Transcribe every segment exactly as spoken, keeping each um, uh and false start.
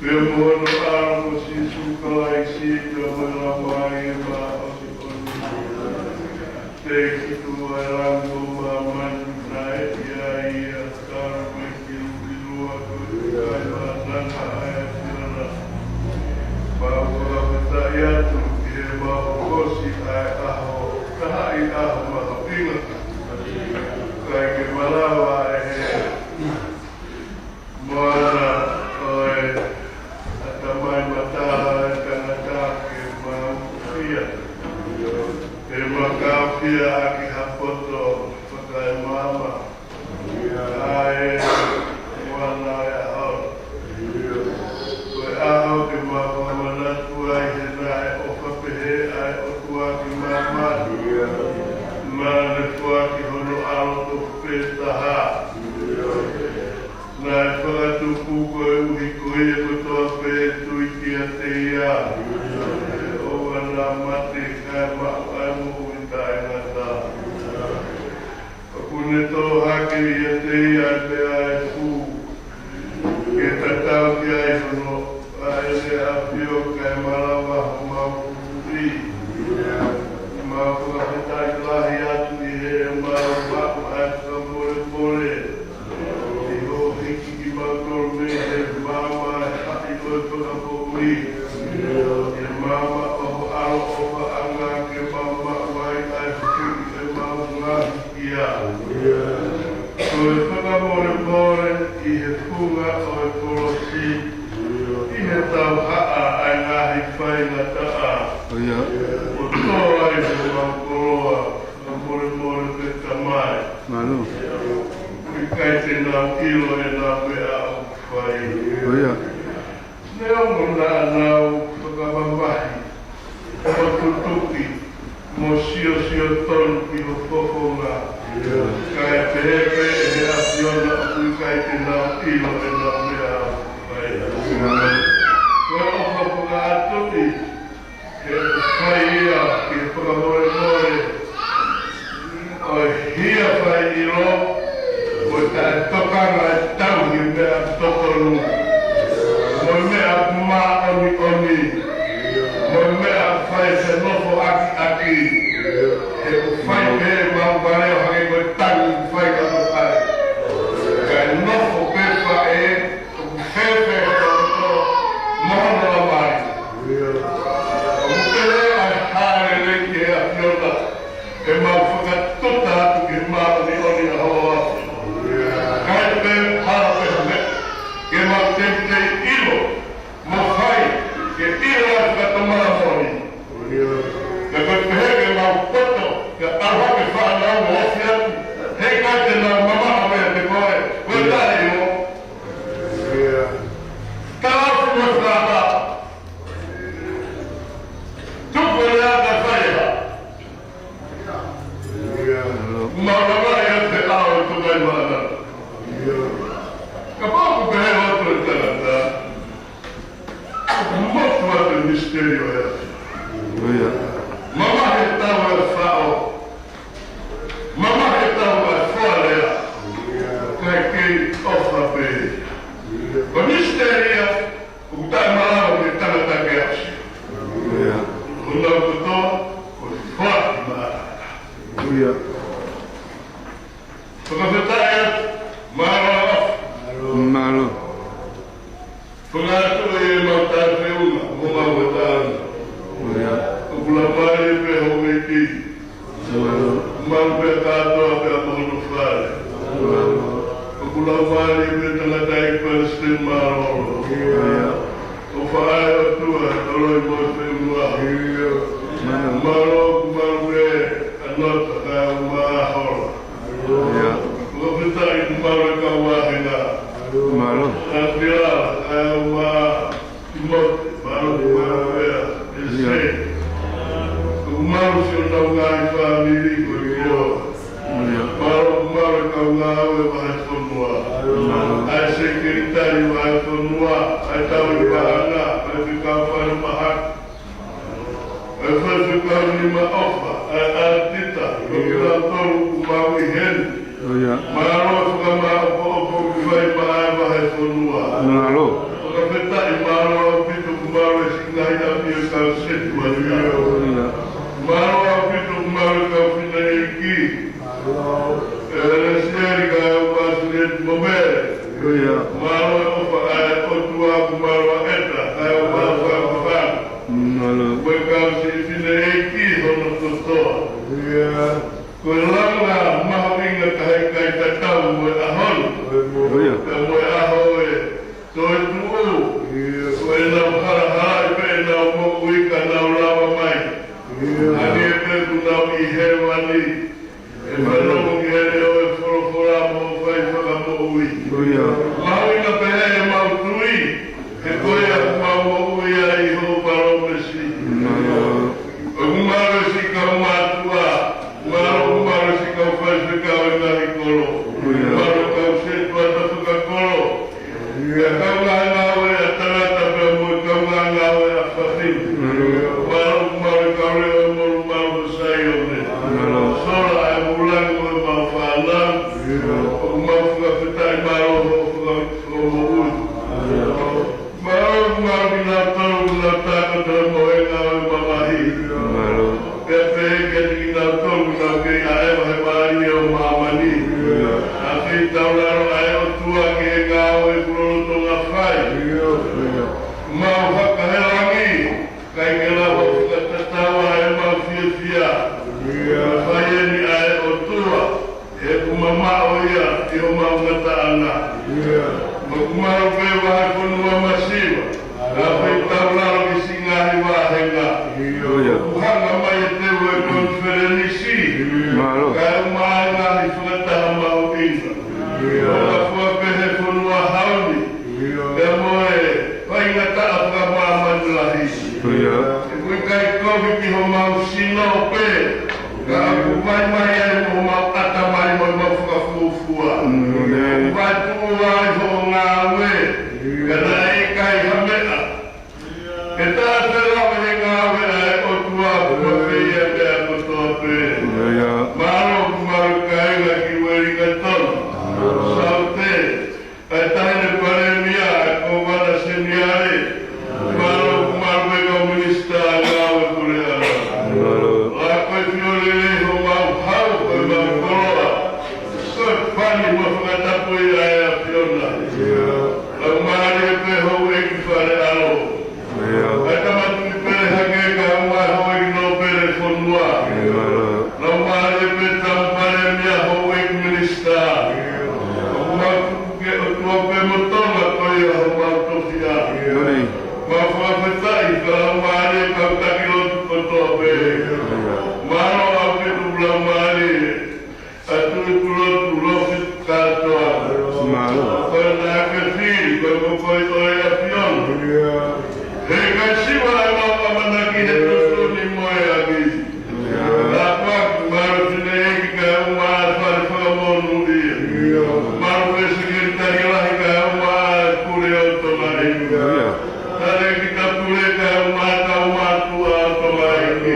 Pea mo hono ʻAlo ko Sīsū Kalaisi, pea mo e Laumālie Māʻoniʻoni. Te kitu ai lango māmani nae ia ia talu mei kilukilu atu ʻi he kai mānanga ʻa e ʻAfiona. Mau fakafetaʻi atu ʻi he mau hokosi ʻa e ʻaho, taha ʻi ʻaho mahuʻinga. Kae ke malava ʻe he moana ʻo e ʻatamai matala ʻo e tangata ke mau fia. Te mau fia ʻaki ha poto fakaemāmā. ʻA e moana ʻo e ʻaho. Ko e ʻaho ke mau fakamanatu ai he naʻe ʻofa pehē ʻa e ʻOtua ki māmani. Naʻa ne foaki hono ʻAlo tofu pē taha. Naʻe fakatupu koeʻuhi ko ia kotoa pē ʻe tui kiate ia ʻe ʻoua naʻa mate kae maʻu ʻa e moʻui taʻengata. ʻOku ne tō hake ʻiate ia ʻa e meʻa ʻe hū, ke tatau ki ai hono ʻa ʻene ʻAfio kae malava homau kupuʻi. Mau fakafetaʻi lahi atu ʻi heʻemau maʻu ʻa e fakamolemole. ʻI hoʻo hiki kimautolu mei he maama ʻo e haʻi ʻo e fakamoʻui, ʻi he maama ʻo ho ʻAlo ʻofaʻanga ke mau maʻu ai ʻa e huhuʻi ʻemau ngaahi kia. Ko e fakamolemole ʻi he funga ʻo e kolosi, ʻi he tauhaʻa ʻa e ngaahi faingataʻa. ʻO ia. ʻO tō ai homau koloa, fakamolemole pē Tamai. Mālō. ʻIkai te nau ʻilo ʻenau meʻa ʻoku fai. ʻO ia. Neongo naʻa nau fakamamahi, mo tutuki, mo siosio tonu ki ho fofonga. Kae pehē pē ʻe he ʻAfiona ʻoku ʻikai te nau ʻilo ʻenau meʻa ʻoku fai. Ko e ʻofa fakaʻatuʻi, he ʻoku fai ia ke Fakamolemole ʻo e hia fai ʻilo, mo e taʻetokanga e tauhi meʻa tokonu, mo e meʻa māʻoniʻoni, mo e meʻa fai se nofo ʻakiʻaki, he ʻoku fai pē mau vale ʻo hangē ko e tangi ʻoku fai ka ko fai. Kae nofo pē faʻē, ʻoku fēfē hono loto mo hono lamai. ʻOku pehē ʻa e hālele ki he ʻAfiona, ke mau fakatuta atu ki he māʻoniʻoni ʻa hoʻo ʻAfio. Kae pehē pala pehē, ke mau teitei ʻilo mo fai, ke ʻilo ai fakatomala moʻoni. Ka ko e pehē ke mau poto, ke ʻalu hake fānau mo ofi atu, heʻikai te nau mamaʻo meiate koe, ko e taʻeʻilo. Tala atu mo e fakaʻapaʻapa. Tuku e lea ka fai ha. Mau lava ia te au e tukai mana. Kapau ʻoku pehē atu e tangata, ʻoku motu atu e misiteli ʻo e ʻAfio. Mamahi e tau e faʻo. Mamahi e tau e foa lea. Kae kei ʻofa pē. Ko e misiteli ia, ʻoku taʻemalava ki he tangata ke ʻasi. ʻOku nau kotoa, ʻoku foaki maʻa. Fakafetaʻi atu, mālō. Mālō. Fakaʻatu ʻemau taʻefeʻunga, mo mau e taʻanga. ʻOku laumālie pē houʻeiki. Mālō. Mālō pē kātoa pē ʻa hono fale. Mālō. ʻOku laumālie pē tangataʻeiki palesiteni mālōlō. ʻOfa ʻa e ʻOtua, toloi mo e feʻunga. Mālō, mālō pē ʻa Nota, kae ʻumaʻā Hola. Fakafetaʻi, mālō e kau vāhenga. Mālō. Kae pila, kae ʻumaʻā Timote, mālō, mālō pē ʻa ʻEse. Mālō siʻonau ngaahi fāmili ko e kio. Mālō, mālō e kau ngāue vahefonua. ʻA e sekelitali vahefonua, ʻa e tauhi paʻanga, ʻa e faifekau fale mahaki. ʻA e faifekau nima ʻofa, ʻa e ʻaletita, ʻo kinautolu ʻoku mau ʻi heni. Mālō e fakamāʻopoʻopo ʻoku fai maʻa e vahefonua. Mālō. Fakafetaʻi, mālō ʻaupito ʻoku mālō e siʻi ngaahi ʻapi ʻo e kau setuata. Mālō ʻaupito ʻoku mālō e kau fineʻeiki. ʻE Lesieli kae ʻumaʻā Sulieti mo Mele. Mālō e ʻofa ʻa e ʻOtua ʻoku mālō ʻa ʻEta, kae ʻumaʻā Fakafanga. Mālō. Mo e kau siʻi fineʻeiki hono kotoa. Ko e langa mahuʻinga ka heʻikai tatau mo e ʻaho ni. Pea mo e ʻaho ʻe toetuʻu. Ko ʻenau halahalaʻi pē ʻenau moʻui ka nau lava mai. Hangē pē ʻoku nau ʻi hēvani. ʻE fanongo ki heʻene ʻofa e folofola mo fai fakamoʻui. Mahuʻinga pehē ʻemau tui, he ko ia ʻoku mau moʻui ai ʻi hoʻo palōmesi. ʻOku mālō e siʻi kau mātuʻa, mālō ʻoku mālō e siʻi kau faifekau ʻi he ngaahi kolo. Mālō e kau setuata fakakolo. Pea kau ngaahi ngāue ʻa tangata pea mo e kau ngaahi ngāue ʻa fafine. Mālō, mālō e kau leʻo ʻo e Molumalu ʻo Saione. Sola ʻa e vūlangi mo ʻemau fānau. ʻOku mau fakafetaʻi, mālō hoʻo faka-, fakamoʻui. Mālō, mālō kinautolu ʻoku nau tākoto mo e ngāue mamahi. Pea pehē kiate kinautolu ʻoku nau kei ʻaʻeva he mālie ʻo māmani. ʻAfeitaulalo ʻa e ʻOtua ki he ngāue kuo lolotonga fai. Mau haka he langi, ʻikai ke lava fakatatau ʻemau fiefia. Fai eni ʻa e ʻOtua, he ʻoku mamaʻo ia ʻi homau ngataʻanga. Mo ʻoku mālō pē vahefonua masiva, ʻafeitaulalo ki siʻi ngaahi vāhenga. ʻOku hanga mai e teu e konifelenisi, kae ʻumaʻā e ngaahi fakataha mahuʻinga. ʻOku fua pē he fonua hauni, pea mo e faingataʻa fakamāmani lahi. ʻOku ʻikai kovi ki homau sino pē, ka ʻoku vaimai ai mo homau ʻatamai mo homau fakafuofua. ʻOku vaituʻu ai hoʻo ngāue, ka naʻe ʻikai ha meʻa. ʻE taʻefelāveʻi he ngāue ʻa e ʻOtua ʻoku mafeia meʻa Mālie, ʻa e tuʻi pulotu Lofiti Katoa. Mālō. Ko e nākefi, ko e mokoʻi ʻo e ʻAfiona. He ʻikai siva ʻa e mau ʻamanaki he tuʻutuʻuni mo e ʻapi. Tāpuaki mālō fineʻeiki kae ʻumaʻā e fale fakamonūʻia. Mālō e sekelitali lahi kae ʻumaʻā e pule ʻo Tonga ʻEiki. Talēkita pule kae ʻumaʻā e kau mātuʻa ʻo Tonga ʻEiki.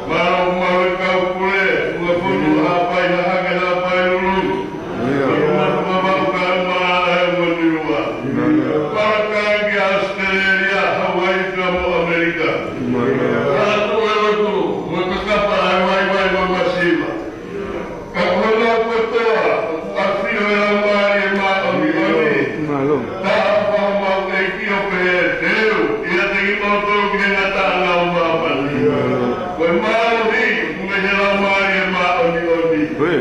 Mālō, mālō e kau pule, ʻuha fonu, Haʻapai Hahake, Haʻapai Lulu. Mālō e kau mātuʻa kae ʻumaʻā e Niua. Mālō e kāinga ʻAositelēlia, Hauaiʻi pea mo ʻAmelika. Mālō e lotu, mo e kakapa ʻa e vaivai mo e masiva. Ka ko honau kotoa, ʻoku ʻafio e Laumālie Māʻoniʻoni. Mālō. Taha pē homau ʻEiki ʻo pehē, teu, ʻiate kimautolu ki he ngataʻanga ʻo māmani. Mālō. Ko e mālohi, ʻoku mei he Laumālie Māʻoniʻoni. Ui.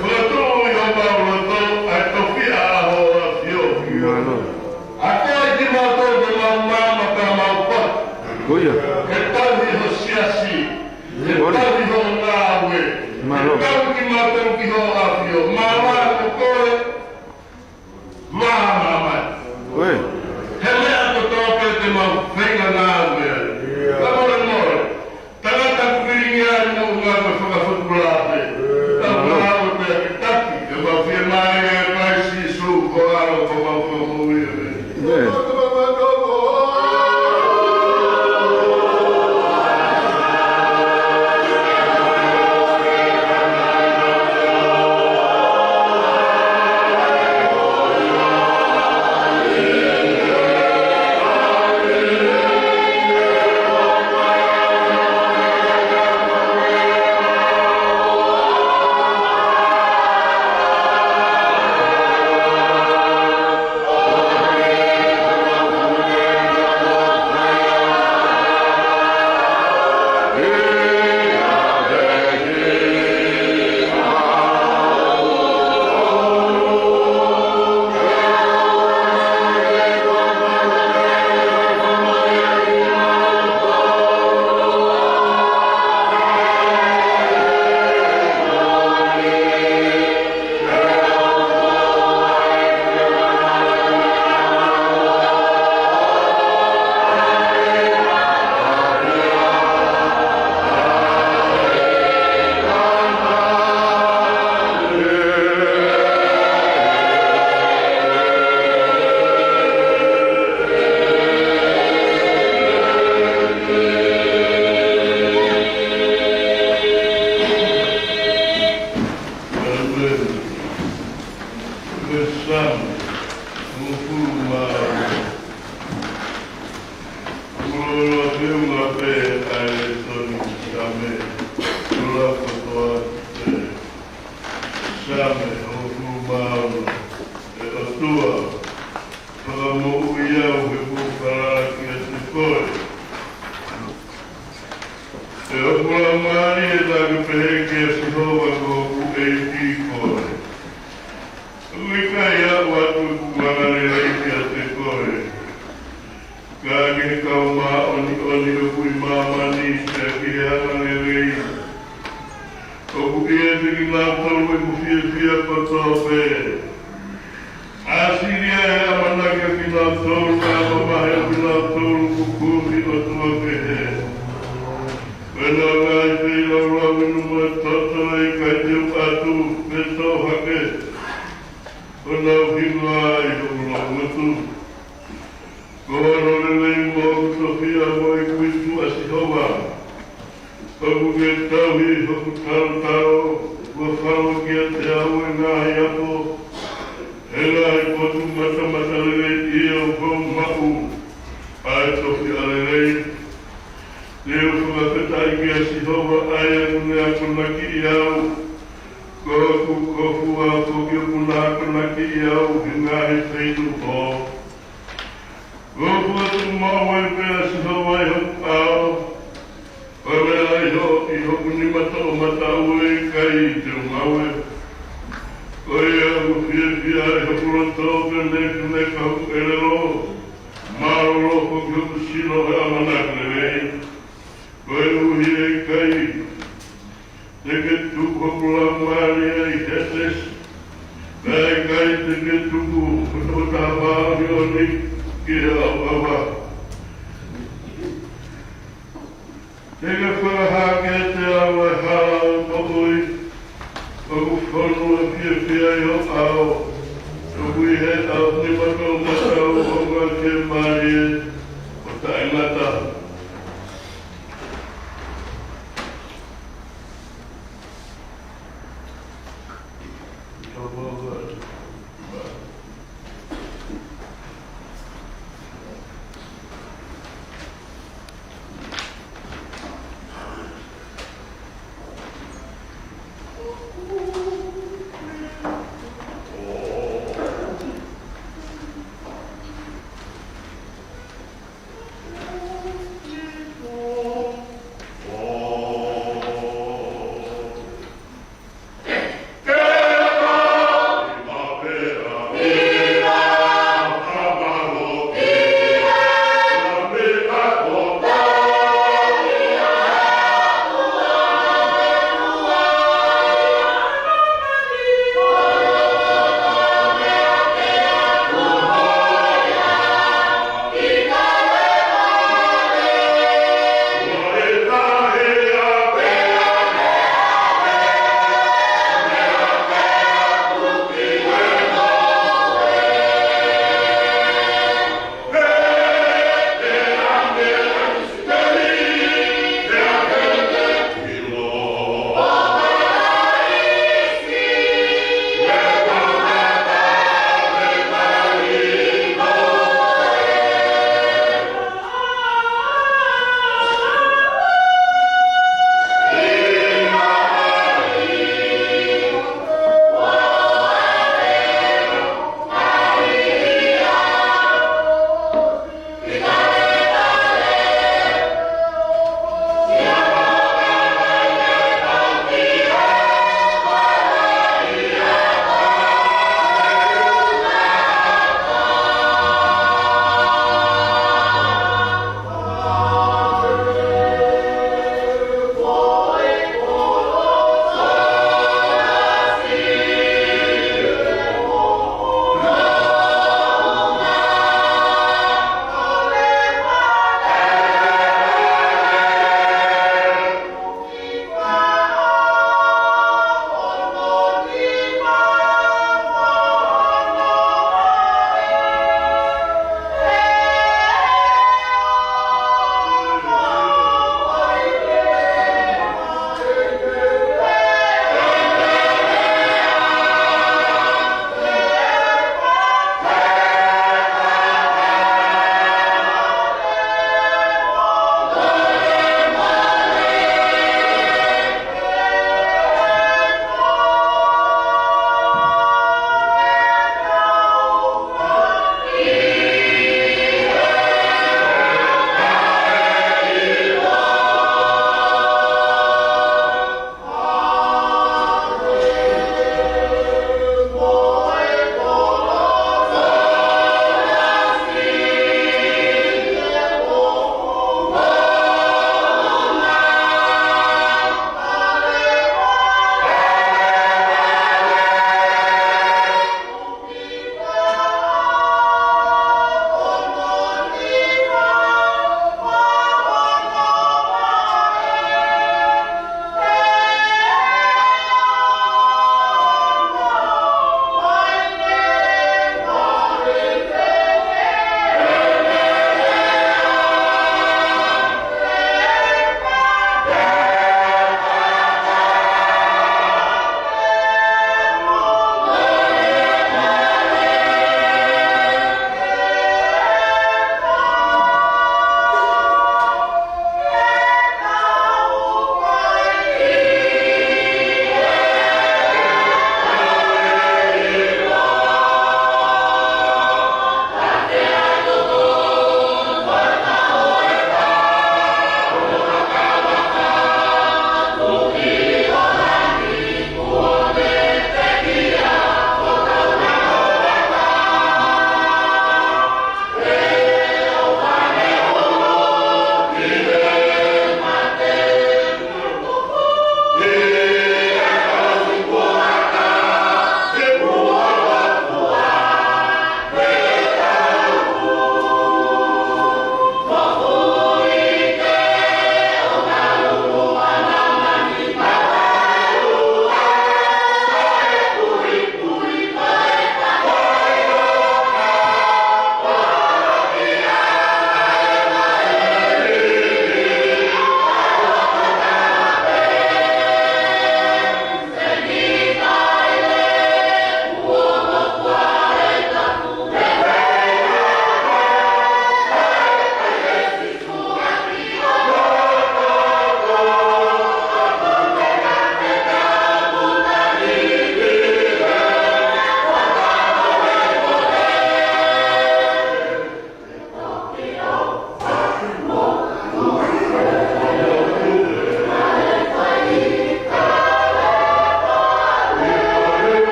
Fakatuʻu ʻi homau loto, ʻa e tofiʻa ʻa hoʻo ʻAfio. Mālō. Akoʻi kimautolu ke mau maama pea mau patu. Ko ia. Ke tauhi ho siasi. Ke tauhi hoʻo ngāue. Mālō. Ke tauhi kimautolu ki hoʻo ʻAfio. Mālō ko koe. Māmani. Ui. He meʻa kotoa pē te mau feinga ngāue ai. Ka mole mole. Tangata kuiringi ai mo unga ko fakafutula pē. Tau ngāue pē ki taki. Ke mau fiemālie ʻia Kalaisi Sīsū ko e ʻAlo ko homau Fakamoʻui. ʻĒmeni. Ko e Saame hongofulu mā ono. Kuo loloa feʻunga pē ʻa e lēsoni Saame, kuo lau kotoa pē. Saame hongofulu mā ono. ʻE ʻOtua, fakamoʻui au he kuo u falala kiate koe. He ʻoku laumālie ʻa e pehē kia Sihova ko hoku ʻEiki koe. ʻOku ʻikai aʻu atu ʻeku angalelei kiate koe. Ka ki he kau māʻoniʻoni ʻoku ʻi māmani, pea ki he angalelei ʻoku ʻiate kinautolu ʻeku fiefia kotoa pē. ʻAsili ʻa e ʻamanaki ʻa kinautolu, ka mamahi ʻa kinautolu kuo kumi ʻotua kehe. Ko ʻenau ngaahi feilaulau ʻi numa ʻi he toto, ʻe ʻikai te u ʻatu pe toʻo hake honau hingoa ʻi hoku loungutu. Ko hono lelei mo hoku tofiʻa mo ʻeku ʻi tuʻa Sihova. ʻOku ke tauhi hoku talotalo, kuo falo kiate au ʻa e ngaahi apo, he ngaahi potu matamatalelei ʻi heʻeku maʻu ʻa e tofiʻa lelei. Te u fakafetaʻi kia Sihova ʻa ia kuo ne akonakiʻi au, ko hoku kofuua foki ʻoku na akonakiʻi au he ngaahi feituʻu hō. Ko hoku ʻOtua, maʻu ai pē ʻa Sihova ʻi hoku ʻao, ko e meʻa ʻi ho-, ʻi hoku nima toʻomataʻu ʻe ʻikai te u maʻu. Ko ia ʻoku fiefia ʻi hoku loto, pea ne kuo ne ka hoku ʻelelo, mālōlō foki hoku sino he ʻamanaki lelei. Koeʻuhi ʻe ʻikai te ke Tuku hoku laumālie ʻi he tesi, naʻe ʻikai te ke tuku ho toko taha fā ʻo ʻioni ki he ʻauʻava. Te ke fakahā kiate au ʻa e hala ʻo e moʻui, ʻoku fonu ʻa e fiefia ʻi ho ʻao, ʻoku ʻi he ʻaho ni maʻu ʻa e tau ʻo e fiemālie ʻo taʻengata.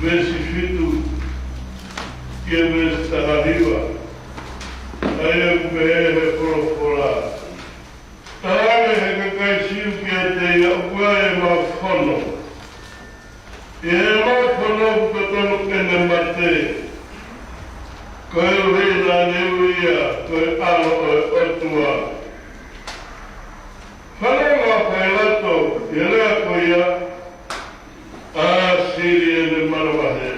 veesi fitu ki he veesi taha hiva. ʻA ia ʻoku pehē ʻe he folofola: Talaange ʻe he kakai Siu kiate ia, ʻOku ai ʻemau fono. ʻI heʻemau fono ʻoku totonu ke ne mate, koeʻuhi naʻa ne ui ia ko e ʻAlo ʻo e ʻOtua. Fanongo ʻa Pailato ki he lea ko ia, ʻa sili ʻene manavahē.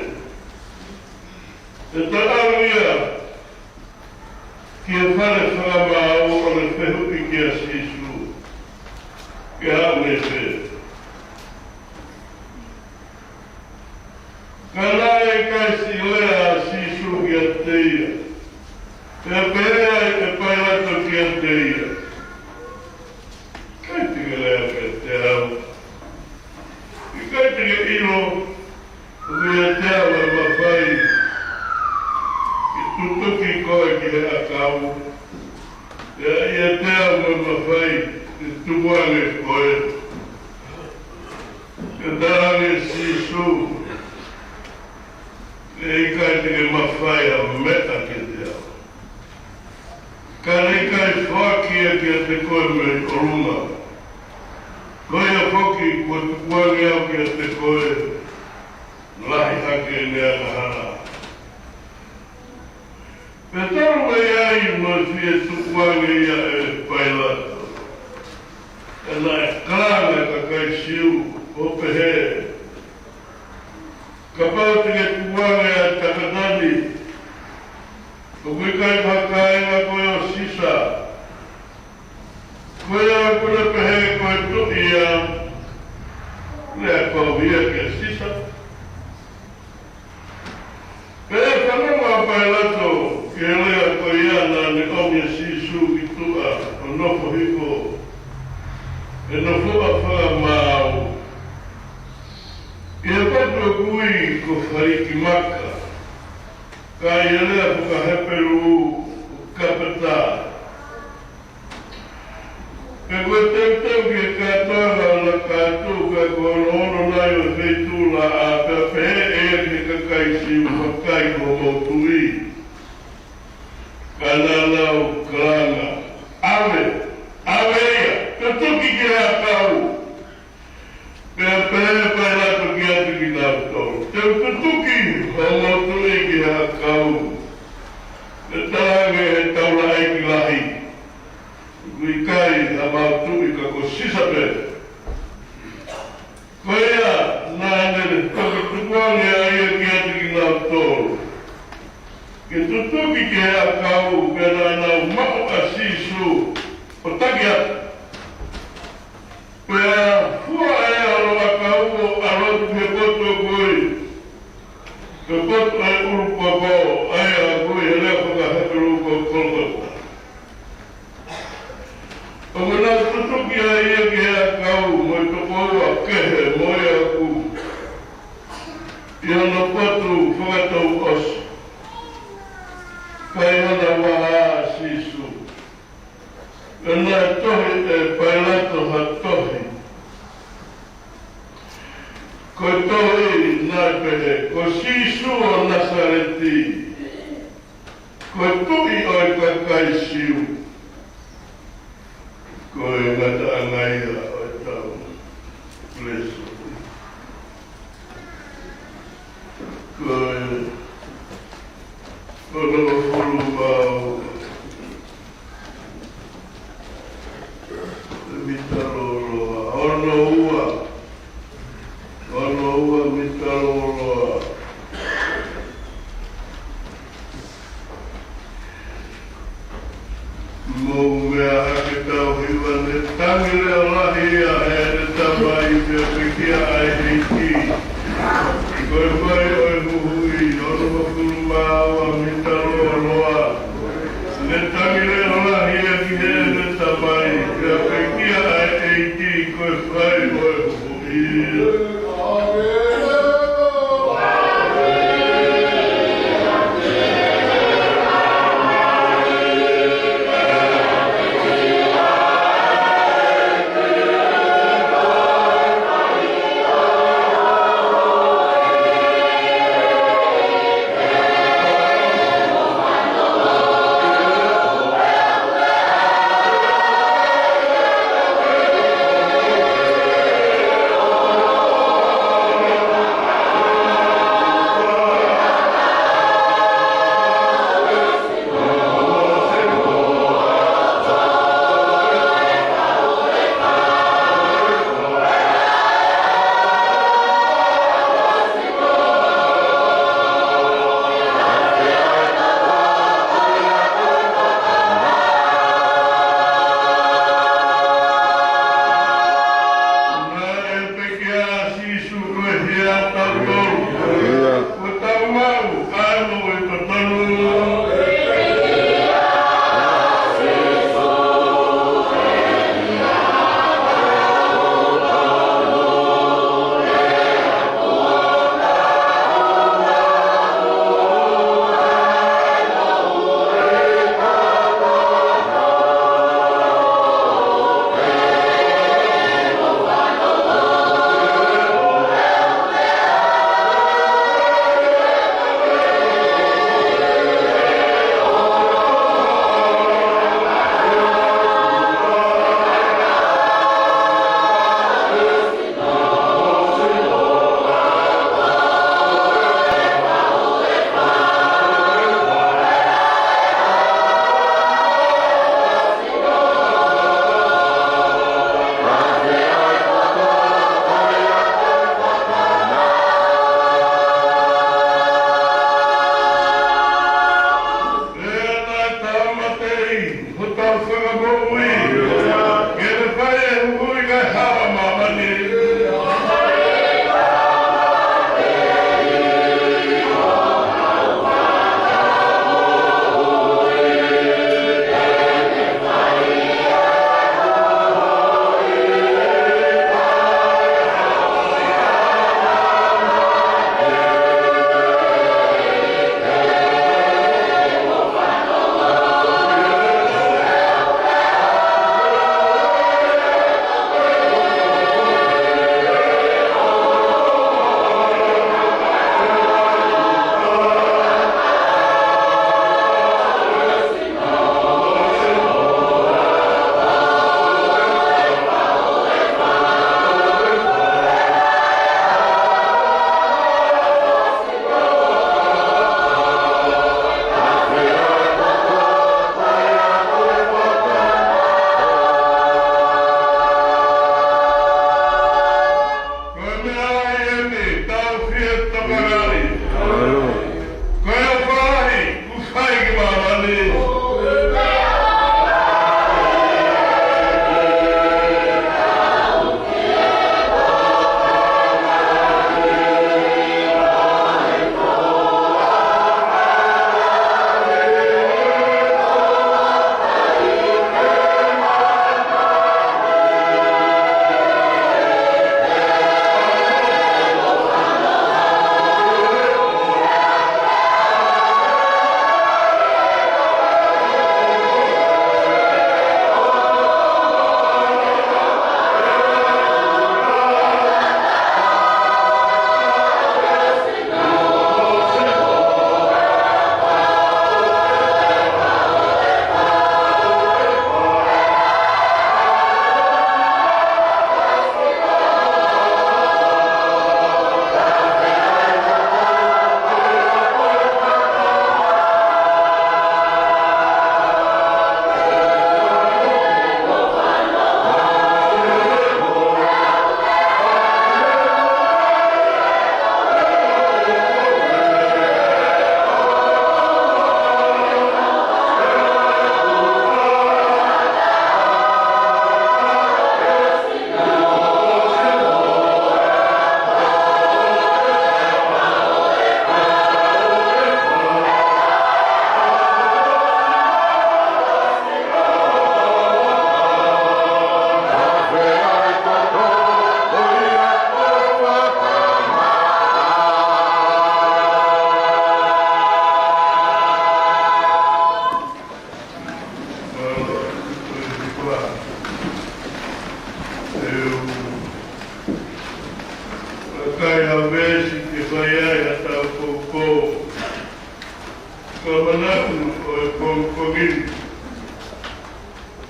Pea toe ʻalu ia ki he fale fakamaau ʻo ne fehuʻi kia Sīsū, Ke haʻu mei fē? Ka naʻe ʻikai siʻi lea ʻa Sīsū kiate ia. Pea pehē ai ʻe Pailato kiate ia, ʻIkai te ke lea kiate au? ʻIkai te ke ʻilo ʻoku ʻiate au e mafai ke tutuki koe ki he ʻakau? Pea ʻiate au e mafai ke tukuange koe? Pea talaange ʻe Sīsū, ʻE ʻikai te ke mafai ha meʻa kiate au, ka naʻe ʻikai foaki ia kiate koe mei ʻolunga. Ko ia foki kuo tukuange au kiate koe, lahi hake ʻene angahala. Pea talu mei ai mo e fie tukuange ia ʻe Pailato, pea naʻe kalanga ʻa e kakai Siu ʻo pehē, Kapau te ke tukuange ʻa e tangata ni, ʻoku ʻikai ko ha kāinga koe ʻo Sisa. Ko ia ʻoku ne pehē ko e tuʻi ia, lea kovi ia kia Sisa. Pea fanongo ʻa Pailato ki he lea ko ia, naʻa ne ʻomi ʻa Sīsū ki tuʻa ʻo nofo hifo he nofoʻa fakamaau, ʻi he potu ʻoku ui ko Falikimaka, ka ʻi he lea faka-Hepelū, Kapetā. Pea ko e teuteu ki he kātoanga ʻo e lakaatu, pea ko hono ono nai ʻo e feituʻulaʻā, pea pehē ʻe ia ki he kakai Siu, Vakai ko homou tuʻi. Ka naʻa nau kalanga, ʻAve, ʻave ia, tutuki ki he ʻakau. Pea pehē ʻe Pailato kiate kinautolu, Te u tutuki homou tuʻi ki he ʻakau? Pea talaange ʻe he taulaʻeiki lahi, ʻOku ʻikai hamau tuʻi ka ko Sisa pē. Ko ia naʻa ne toki tukuange ai ia kiate kinautolu ke tutuki ki he ʻakau, pea naʻa nau maʻu ʻa Sīsū ʻo taki atu. Pea fua ʻe ia hono ʻakau ʻo ʻalu atu ki he potu ʻoku ui ko e Potu ʻo e ʻUlupoko, ʻa ia ʻoku ui he lea faka-Hepelū ko Kolokota. ʻOku nau tutuki ai ia ki he ʻakau mo e tokoua kehe mo ia ʻoku ʻi hono potu fakatouʻosi, ka ʻi hona vaha ʻa Sīsū. Pea naʻe tohi ʻe Pailato ha tohi. Ko e tohi naʻe pehē, Ko Sīsū ʻo Nasaleti, ko e Tuʻi ʻo e kakai Siu. Ko e ngataʻanga ia ʻo ʻetau lēsoni. Ko e onongofulu mā ua, mita lōloa, ono ua, ono ua mita lōloa. Mou meʻa hake, tau hiva. Ne tangi leʻo lahi ia ʻe heʻene tamai, pea pekia ʻa e ʻEiki, ko e fai ʻo e huhuʻi. Onongofulu mā ua mita lōloa. Ne tangi leʻo lahi ia ki heʻene tamai, pea pekia ʻa e ʻEiki, ko e fai ʻo e huhuʻi.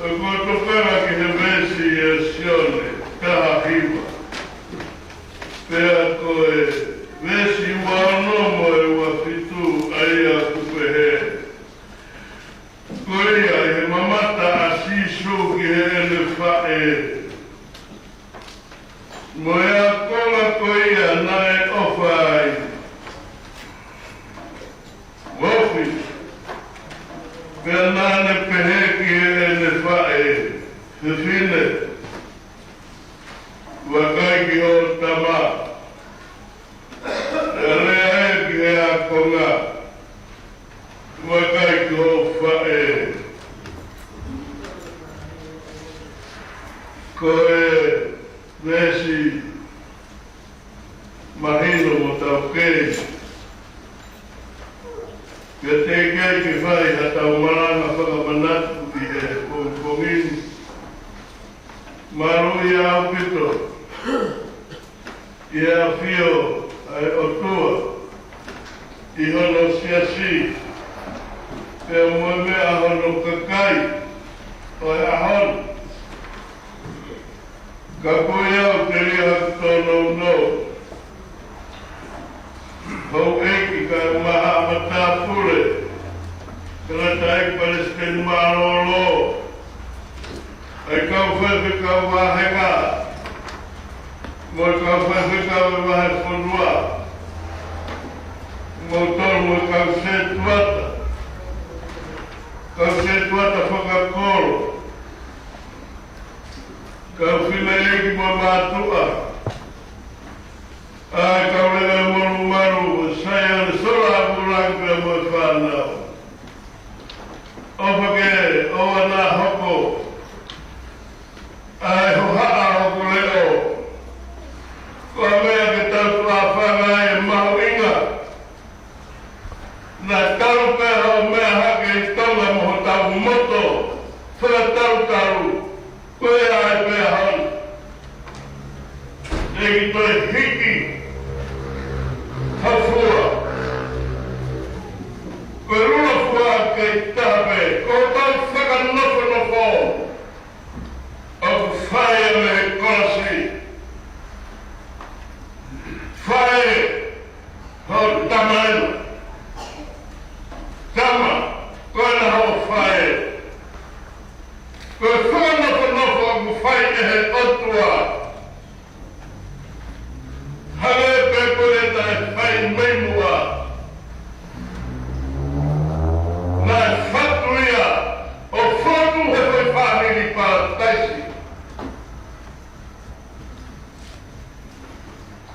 Ko e tokanga ki he veesi ʻa Sione taha hiva. Pea ko e veesi ua ono mo e ua fitu ʻa ia ʻoku pehē: Ko ia ʻi he mamata ʻa Sīsū ki heʻene faʻē, mo e ākonga ko ia naʻe ʻofa ai, ʻofi. Pea naʻa ne pehē ki heʻene faʻē: Fefine, vakai ki hoʻo tama. Pea lea ia ki he ākonga: Vakai ki hoʻo faʻē. Ko e veesi mahino mo taukei. Pea teʻeki ai ke fai haʻatau malanga fakamanatu ʻi he pongipongi ni. Mālō ʻaupito ʻi he ʻafio ʻa e ʻOtua ʻi hono siasi, pea mo e meʻa hono kakai ʻo e ʻaho ni. Ka ko ia ʻoku telia haʻaku tōnounou, houʻeiki kae ʻumaʻā haʻa matāpule, kalataʻeiki palesiteni mālōlō, ʻa e kau faifekau vāhenga, mo e kau faifekau vahefonua, mo tolu mo e kau sētuata, kau sētuata fakakolo, kau fineʻeiki mo mātuʻa, ʻa e kau leʻo molumalu, Saione Sola Akulaki pea mo e fānau. ʻOfa ke ʻoua naʻa hoko ʻa e hohaʻa hoku leʻo ko ha meʻa ke tau tuʻa fanga ai e mahuʻinga naʻa tau pea hao meʻa hake ʻi Tonga mo hotau moto fakatalutalu. Ko ia ai pea hao ni, ʻe ʻikai toe hiki ha fua. Ko e lula fua ke taha pē, ko hotau fakanofonofo ʻoku fai ia mei he kolosi. Faʻē, hoʻo tama ena. Tama, ko ena hoʻo faʻē. Ko e fakanofonofo ʻoku fai ʻe he ʻOtua. Hangē pē ko ia naʻe fai mei muʻa. Naʻe fatu ia ʻo fotu he foʻi fāmili Palataisi.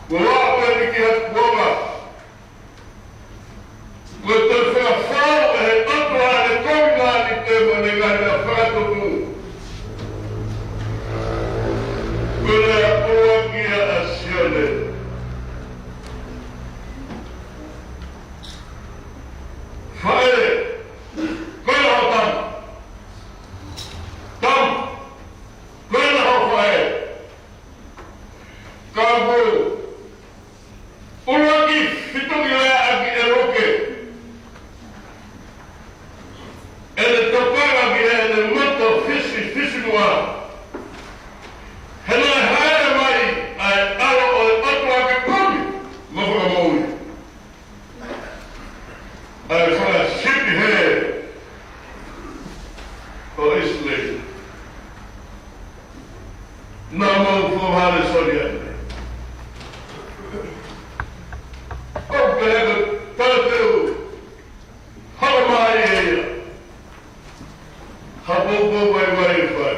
Kuo aʻu eni ki ha kuonga kuo toe fakafou ʻe he ʻOtua ʻene kovinānite mo ʻene ngaahi fakatupu. Ko e lea ʻuluaki ia ʻa Sione: Faʻē, ko ena hoʻo tama. Tama, ko ena hoʻo faʻē. Ka ko e ʻuluaki fitu ki lea ʻaki ʻe Luke ʻene tokanga ki heʻene moto fisifisimuʻa. He naʻe hāʻele mai ʻa e ʻAlo ʻo e ʻOtua ke kumi mo fakamoʻui ʻa e fakasipi hē ʻo ʻIsileli. Naʻa mau fou hale soli ai. ʻOku pehē ko e talateu hoko mai ʻe ia ha poupou vaivai ʻe fai.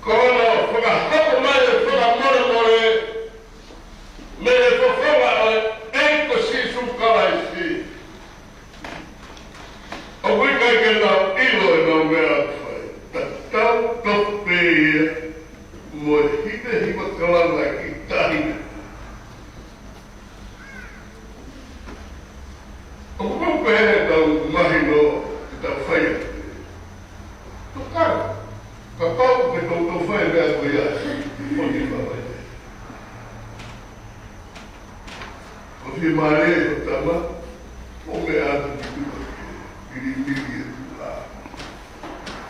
Ko hono fakahoko mai e fakamolemole mei he fofonga ʻo e ʻEiki ko Sīsū Kalaisi. ʻOku ʻikai ke nau ʻilo ʻenau meʻa ʻoku fai. Tatau tofu pē ia mo e hiva hiva kalanga ki tahi. ʻOku mau pehē ʻetau mahino, ʻetau fai atu. Tokanga, kapau ʻoku ke toutou fai e meʻa ko ia, ʻoku ke fai. ʻOku ke mālie ko e tama, ʻo meʻa atu ki tuʻa. Milimili e tuʻa.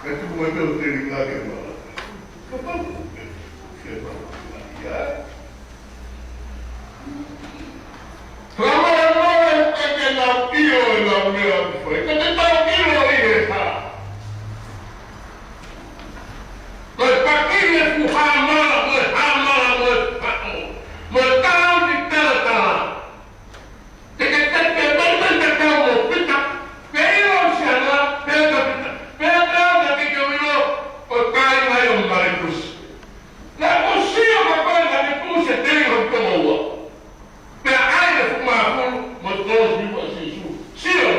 Ka tuku mai pē ʻo telinga ke mala. Ka pau ke mala ia. Fakamolemole, ʻoku ʻikai ke nau ʻilo ʻenau meʻa ʻoku fai. Ka te tau ʻilo ʻi he hā? Ko e paki e fuʻu hāmala, ko e hāmala, ko e faʻo. Mo e tau ki talatala. Te ke teke mai mai ka tau mo Pita. Pea ʻilo siana, pea ka Pita. Pea pea na ke ke ʻilo, ʻo kai mai ʻo Malikusi. Na ko sio ka pai na ke pusi te ʻilo tomoua. Pea ʻai e fuʻu māfulu, mo e tō siva Sīsū. Sio.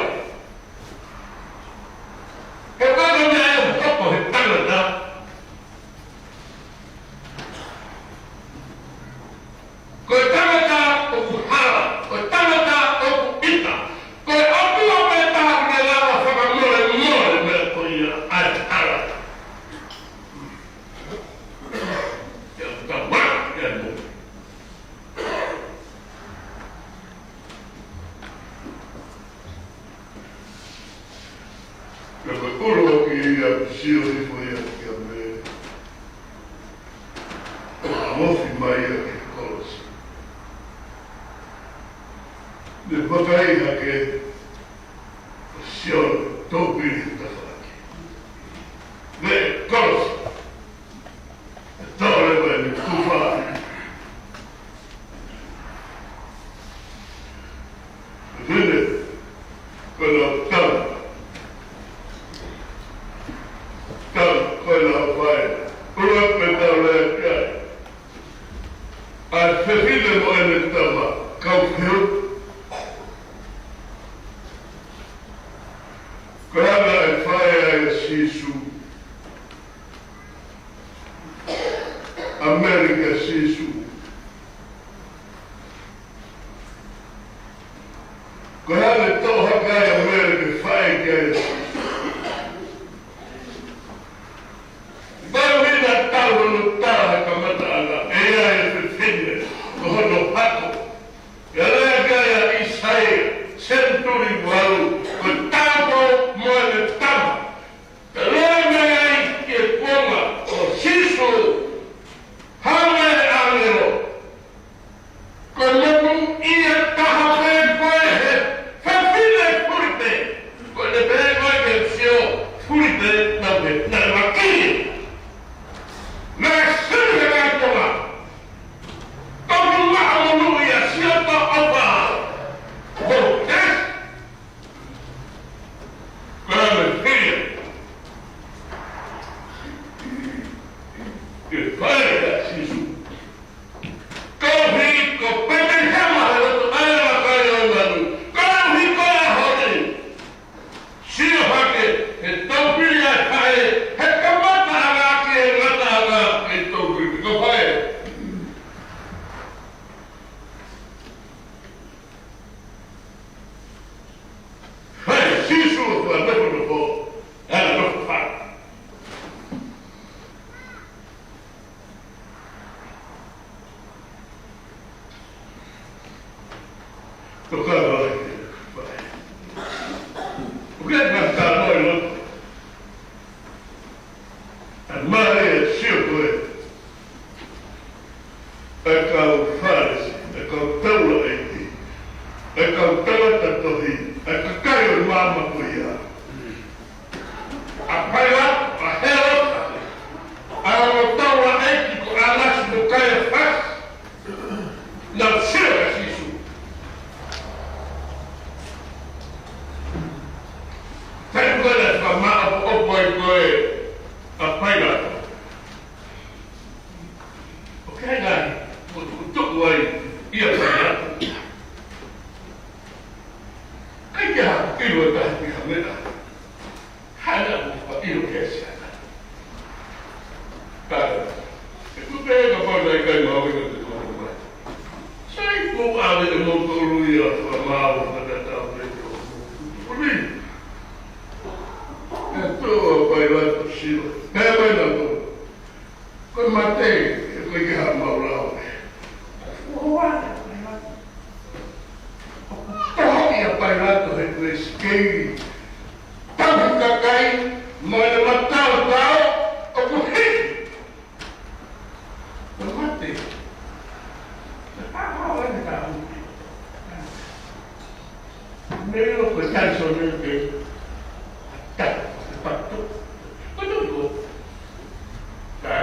He ʻoku ʻikai ko e meʻa ia ʻoku hoko he tangata. Ko e tangata ʻoku hala, ko e tangata ʻoku ʻita, ko e ʻOtua pē taha ʻoku ne lava fakamolemole meʻa ko ia ʻa e hala. Ia ka mā, ia mo. Pea ko e ʻuluaki ia ʻoku sio hifo ia kia Mele, ʻo mofi mai ia ki he kolosi. Ne vakai hake, ʻo sio, tō pili he tafaʻaki. Mele, kolosi. Tole mai ni kufa. Vine, ko lau tau. Tau, ko lau fai. Ula pe tau le kai. ʻA e fefine mo ʻene tama, kau feu. Ko e hā naʻe fai ai ʻa Sīsū. ʻA Mele kia Sīsū. Ko e hā naʻe toʻo hake ai ʻa Mele ke fai ki ai ʻa Sīsū. Pau hina tau hono tā he kamataʻanga, ʻe ʻi ai e fefine, ko hono hako. ʻE lea ki ai ʻa ʻIsaia, senituli valu, ko e tau mo ʻene tama. Ka lea mai ai ki he kuonga ʻo Sīsū, hanga ʻe he ʻāngelo, ko e motuʻa ia taha pē ko e he fefine fulipē, ko ʻene pehē ko e ke sio fulipē naʻe pē, naʻe maki. Naʻe sio he kai tonga. Tau ki maʻa monuʻa ia sio ta apa. Ko e Ka me fia. Ke fai ʻa Sīsū. Koeʻuhi ko Petelihema he loto ʻa e vakai ʻo e manu. Koeʻuhi ko e ʻaho ni. Sio hake, he tau pili ʻa e faʻē, he kamataʻanga ki he ngataʻanga, he tau pili ko fai. Hai, Sīsū ʻoku nofo nofo, ʻa e nofo fai. Toka nō e fai. ʻOku ʻikai ke ngata nō i loto. ʻA e mare e sio ko e. ʻA e kau Fālesi, ʻa e kau taulaʻeiki, ʻa e kau tangata tohi, ʻa e kakai ʻo e māmani ko ia. ʻA Pailato, ʻa Hēlota, ʻa e kau taulaʻeiki ko ʻAnasi mo Kaiafasi, naʻa nau sio kia Sīsū. Taimi ko ē naʻe fakamāʻopoʻopo ai ko ē ʻa Pailato. ʻOku ʻikai ngata ai, ʻoku tukutuku ai ia Pailato. ʻIkai ke haʻu ʻilo ʻe ha taha ki ha meʻa. Hana ʻoku ʻilo ke sia na. Ka, ʻe kupe ka pau na ʻikai mau ʻikai te mau mai. Sai ko ʻave ʻe mau tolu ia fakamau ka tatau pe ko. Uli. ʻE tō ʻa Pailato sio. Pea mai na tō. Ko e mate, ʻe koe ke ha mau lau. Ua, ʻoku tohoki ʻa Pailato he ko e sikeili. Mo e mataotao ʻoku hiki. Ko e mate. Ko e pāpā ʻo e tau. Mei o ko e tali sō nei ke. Ata, ke pato. Ko e tau ko. Ka.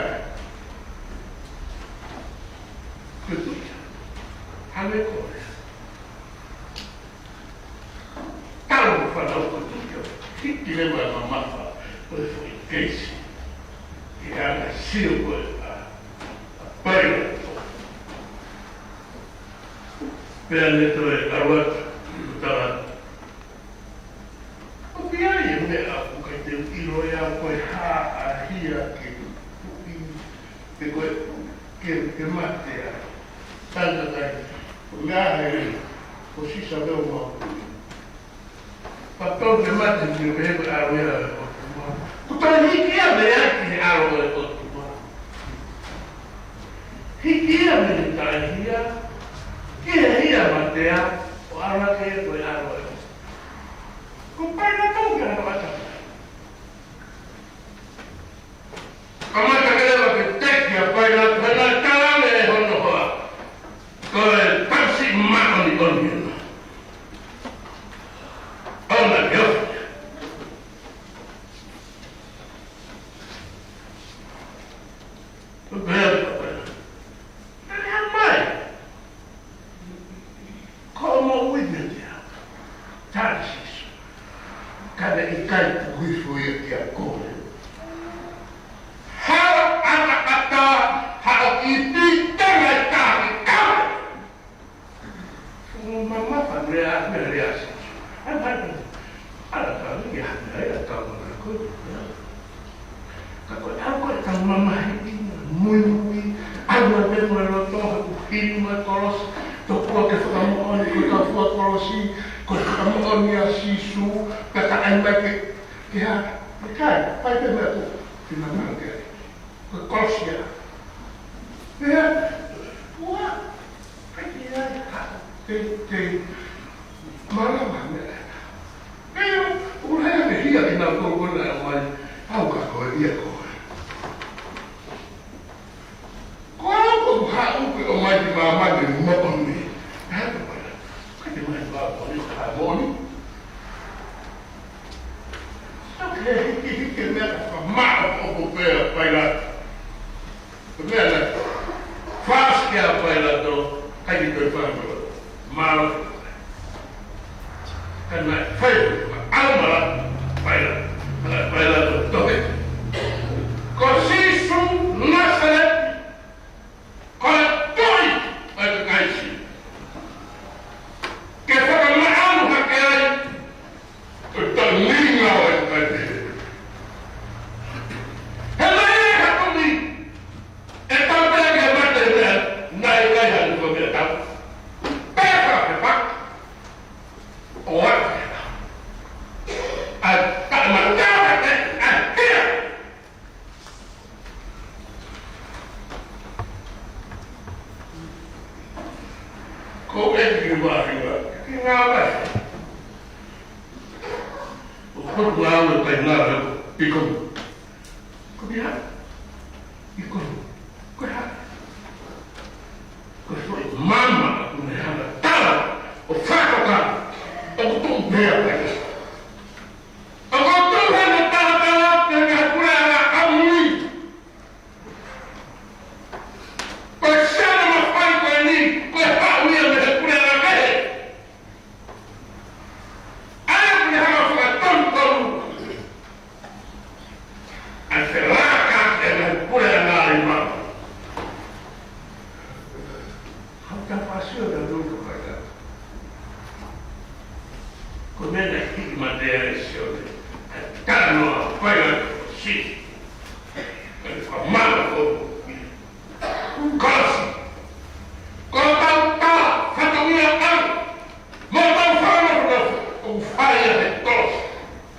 Ko e tau. Hale ko e. Tau fanau ko e tau. Hiki leva e mamafa. Ko e foʻi keisi. Ke anga sio ko e a. Pai. Pea ne toe ʻalu atu, tala. ʻOku ʻi ai e meʻa ʻoku ʻikai te u ʻilo ia ko e hā ʻa hia ke tuʻi, pe ko e ke, ke mate ai. Tangata kai, ko e meʻa he, ko Sisa veo mau. Patau ke mate ki he pehē ko e ʻalu ia ʻo Tumua. Ko e toe hiki ia mei ai ki he ʻalu ʻo Tumua. Hiki ia mei he taʻehia, ki he hia matea, ʻo ʻalu ake ko e ʻalu ʻo. Ko Pailato ke ʻalu ʻata. Kamata ke leva ke teki ʻa Pailato, pea naʻe tala ange ʻe hono hoa. Ko e tauhi māʻoniʻoni ena. ʻOua ke ofi. Pea, pea, pea. Pea mai. Ko e moʻui mei te au. Tali Sīsū. Ka ne ʻikai tuku hifo ia kia koe. Haʻo ʻataʻatā, haʻo ʻipi, tala e tahi kau. Fuʻu mamafa lea, mea lea Sīsū. ʻAi, ʻai, ʻai. ʻAla ka ni ia, ia, ia, ka mana ko ia. Ka ko e ʻalu ko ē ʻo tau mamahiʻi, muimui, ʻalu ʻo teu mo e loto, ʻoku hili mo e kolosi, tokua ke fakamoʻoni, ko e kau fua kolosi, ko e fakamoʻoni ʻa Sīsū, ka ka ʻai mai ke, ke hā, ke kai, pai pē meʻa ko, ke mamau ke ai. Ko e kolosi ia. Pea, ua, Kai ke ai ha, te, te, malanga meʻa. Pea, ʻoku lahi ange hia kinautolu ko ē naʻe ʻomai, ʻau ka ko e ia ko ē. Ko au ko ha uke ʻomai ki māmani moʻoni. Naʻe hake mai. Kai ke mai māmani, ha moʻoni. Toki hiki, hiki meʻa ka maʻopoʻopo pē ʻa Pailato. Ko e meʻa naʻe fasi kia Pailato, kai ke toe fai mo. Mālō. Ka naʻe fai, ʻalu mala, Pailato. Ka naʻe Pailato, tohi. Ko Sīsū Nāsaleti, ko e Tuʻi ʻo e kakai Siu. Ke fakamaʻanu hake ai, ko e tauninga ʻo e kakai Siu. He naʻe ʻi ai ha tumi, ʻe tau pea ke mate mea, naʻe ʻikai ha tuku mea tau. Pea ka ke fak. ʻO ake. ʻA, ka ma tau ake, ʻa, hea. Ko e ki vāhiva, ki ngā vai. ʻO ko tu au e kai ngā vai, piko. Ko te hā? ʻIko. Ko e hā? Ko e foʻi mama, ʻoku ne hanga tala, ʻo fakaʻoka, ʻoku tuʻu pea kai. ʻOku tuʻu hanga tala tala, pea mei he puleʻanga ʻamui. Ko e siana mafai ko eni, ko e haʻu ia mei he puleʻanga kehe. ʻA ia ʻoku ne hanga fakatonutonu. ʻA e felaka ʻe ngaahi puleʻanga ʻi māmani. Hau ta fasio ta nunga fai ta. Ko e meʻa naʻe hiki mate ai ʻa Sione. ʻA e talanoa ʻa Pailato si. ʻA e fakamālō ko. Kolosi. Ko e tau tā, fatongia au. Mo tau whanafunga, ʻoku fai ʻa e kolosi.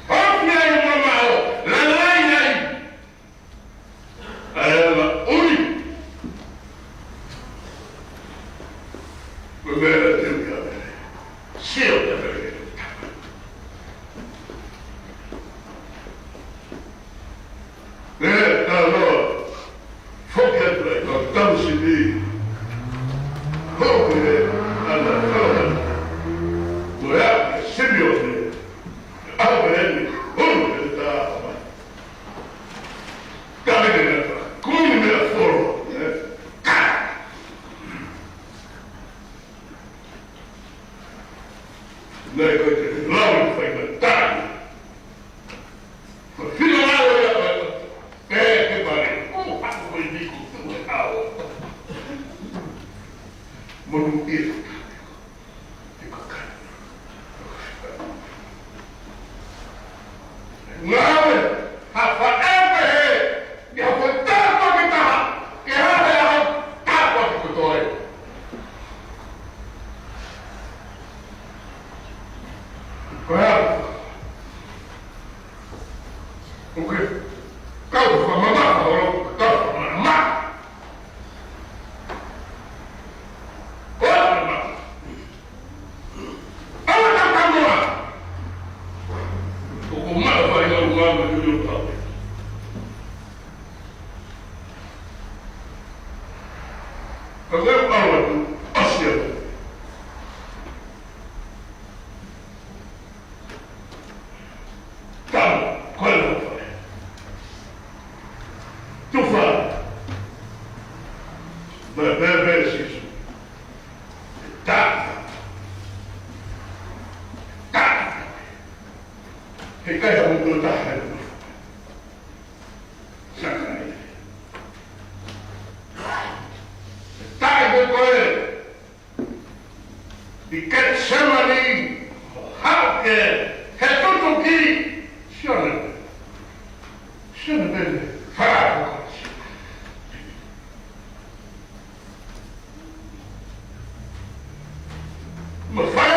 Hofia e mamaʻo, lalai ai. ʻA e anga ʻuli. Ko e meʻa te u ia. Sio te u ia. Ngāue ha faʻē pehē, ʻi ha faʻē tāpuaki taha, ke hā he ʻaho tāpuaki kotoa ia. Ko e hā? ʻOku ke kau fakamamafa holo, kau fakamamafa. Ko e hā? ʻAua ka ka moa. ʻOku maʻu fai ngau ngau ma tui o tau. Ka ko e ʻaua tu, ʻasi au. Tau, ko e lau fai. Tufa. Pea, pea, pea Sīsū. Tau. Tau. He ʻikai ha motuʻa taha he motuʻa. Sakaria. Taʻe ko koe. ʻI Ketisemani, ʻo haʻu ke he tutuki, Sione. Sione pē, fai. Mo fai.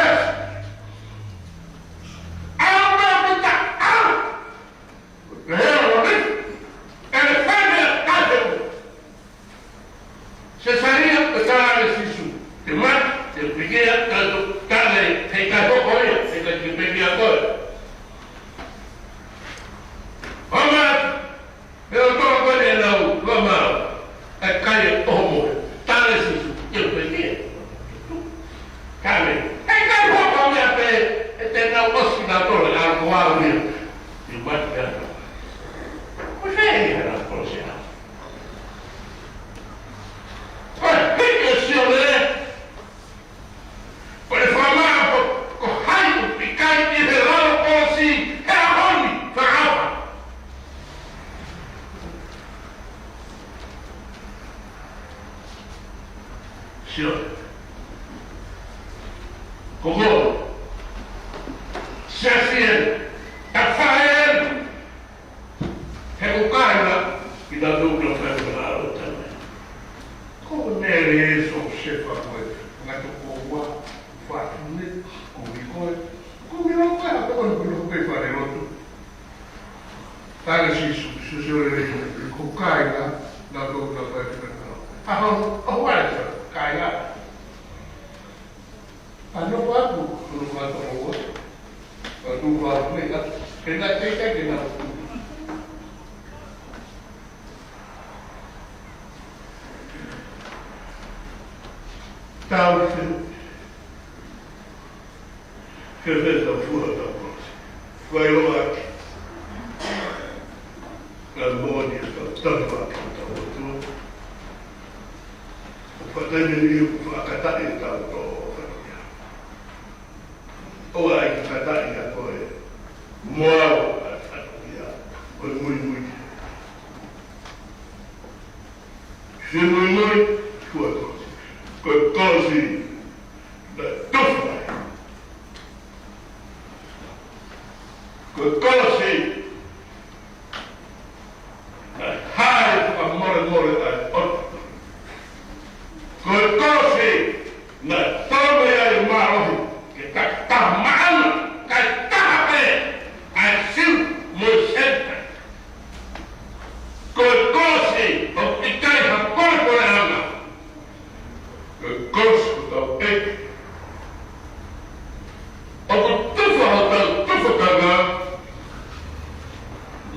ʻAu pē Pita, ʻau. Pehē ʻa Lōmisi, ʻelefene ʻa Kaiseli. Sesalia, pea tala ʻe Sīsū, te mate, te pekia, kato, tale, he ʻikai hoko ia, he ʻikai ke pekia koe. Oma, he ʻoku tō koe ʻe nau, loma, ʻe ʻikai ʻoho mo, tala ʻe Sīsū, te pekia. Tale, he ʻikai hoko meʻa pē, ʻe te nau ʻosi nau tole, ʻa ko au ia. Te mate, kato. Ko e fē ia ʻa e kolosi ʻa? Ko e hiki ʻo Sione, ko e fakamaʻa ko, ko hai ʻoku ʻikai ʻi he lalo kolosi he ʻaho ni, fakaʻapaʻapa. Sione. Ko koe. Siasi ē. Tafaʻē ē. He ko e kāinga, kitautolu naʻe fai ʻa e ʻaloʻofa. Ko Mele, Siosefa ko e ngaahi tokoua, fātune, ko mi ko e, ko mi ko e, ko mi ko e fale lotu. Tala ʻe Sīsū, Sīsū lelei, ko e kāinga, naʻa tau fai ʻa e ʻaloʻofa. ʻAho, ʻaho ʻa e kāinga. ʻA, nofo atu, nofo atu ʻo ua. ʻA, nofo atu, meʻa, ke na teitei ke na. Tau se. Ke fē tau fua tau kolosi. Fai loa ake. Ka moʻoni ʻetau tau fua tau ʻOtua. ʻOku fakataimi ni ʻoku fakakataʻi ʻetau tō fatia. ʻOua ʻe fakakataʻi ʻa koe mo au ʻa e fatia. Ko e muimui. Siʻi muimui, fua kolosi. Ko e kolosi, naʻe tufa ai. Ko e kolosi, naʻe hae fakamolemole ʻa e ʻOtua. Ko e kolosi, naʻe tō mai ai e mālohi, ke takitaha maʻana, kae taha pē, ʻa e Siu mo e Senitaile. Ko e kolosi, ʻoku ʻikai ha polepoleʻanga. Ko e kolosi ko hotau ʻEiki. ʻOku tufa hotau tufakanga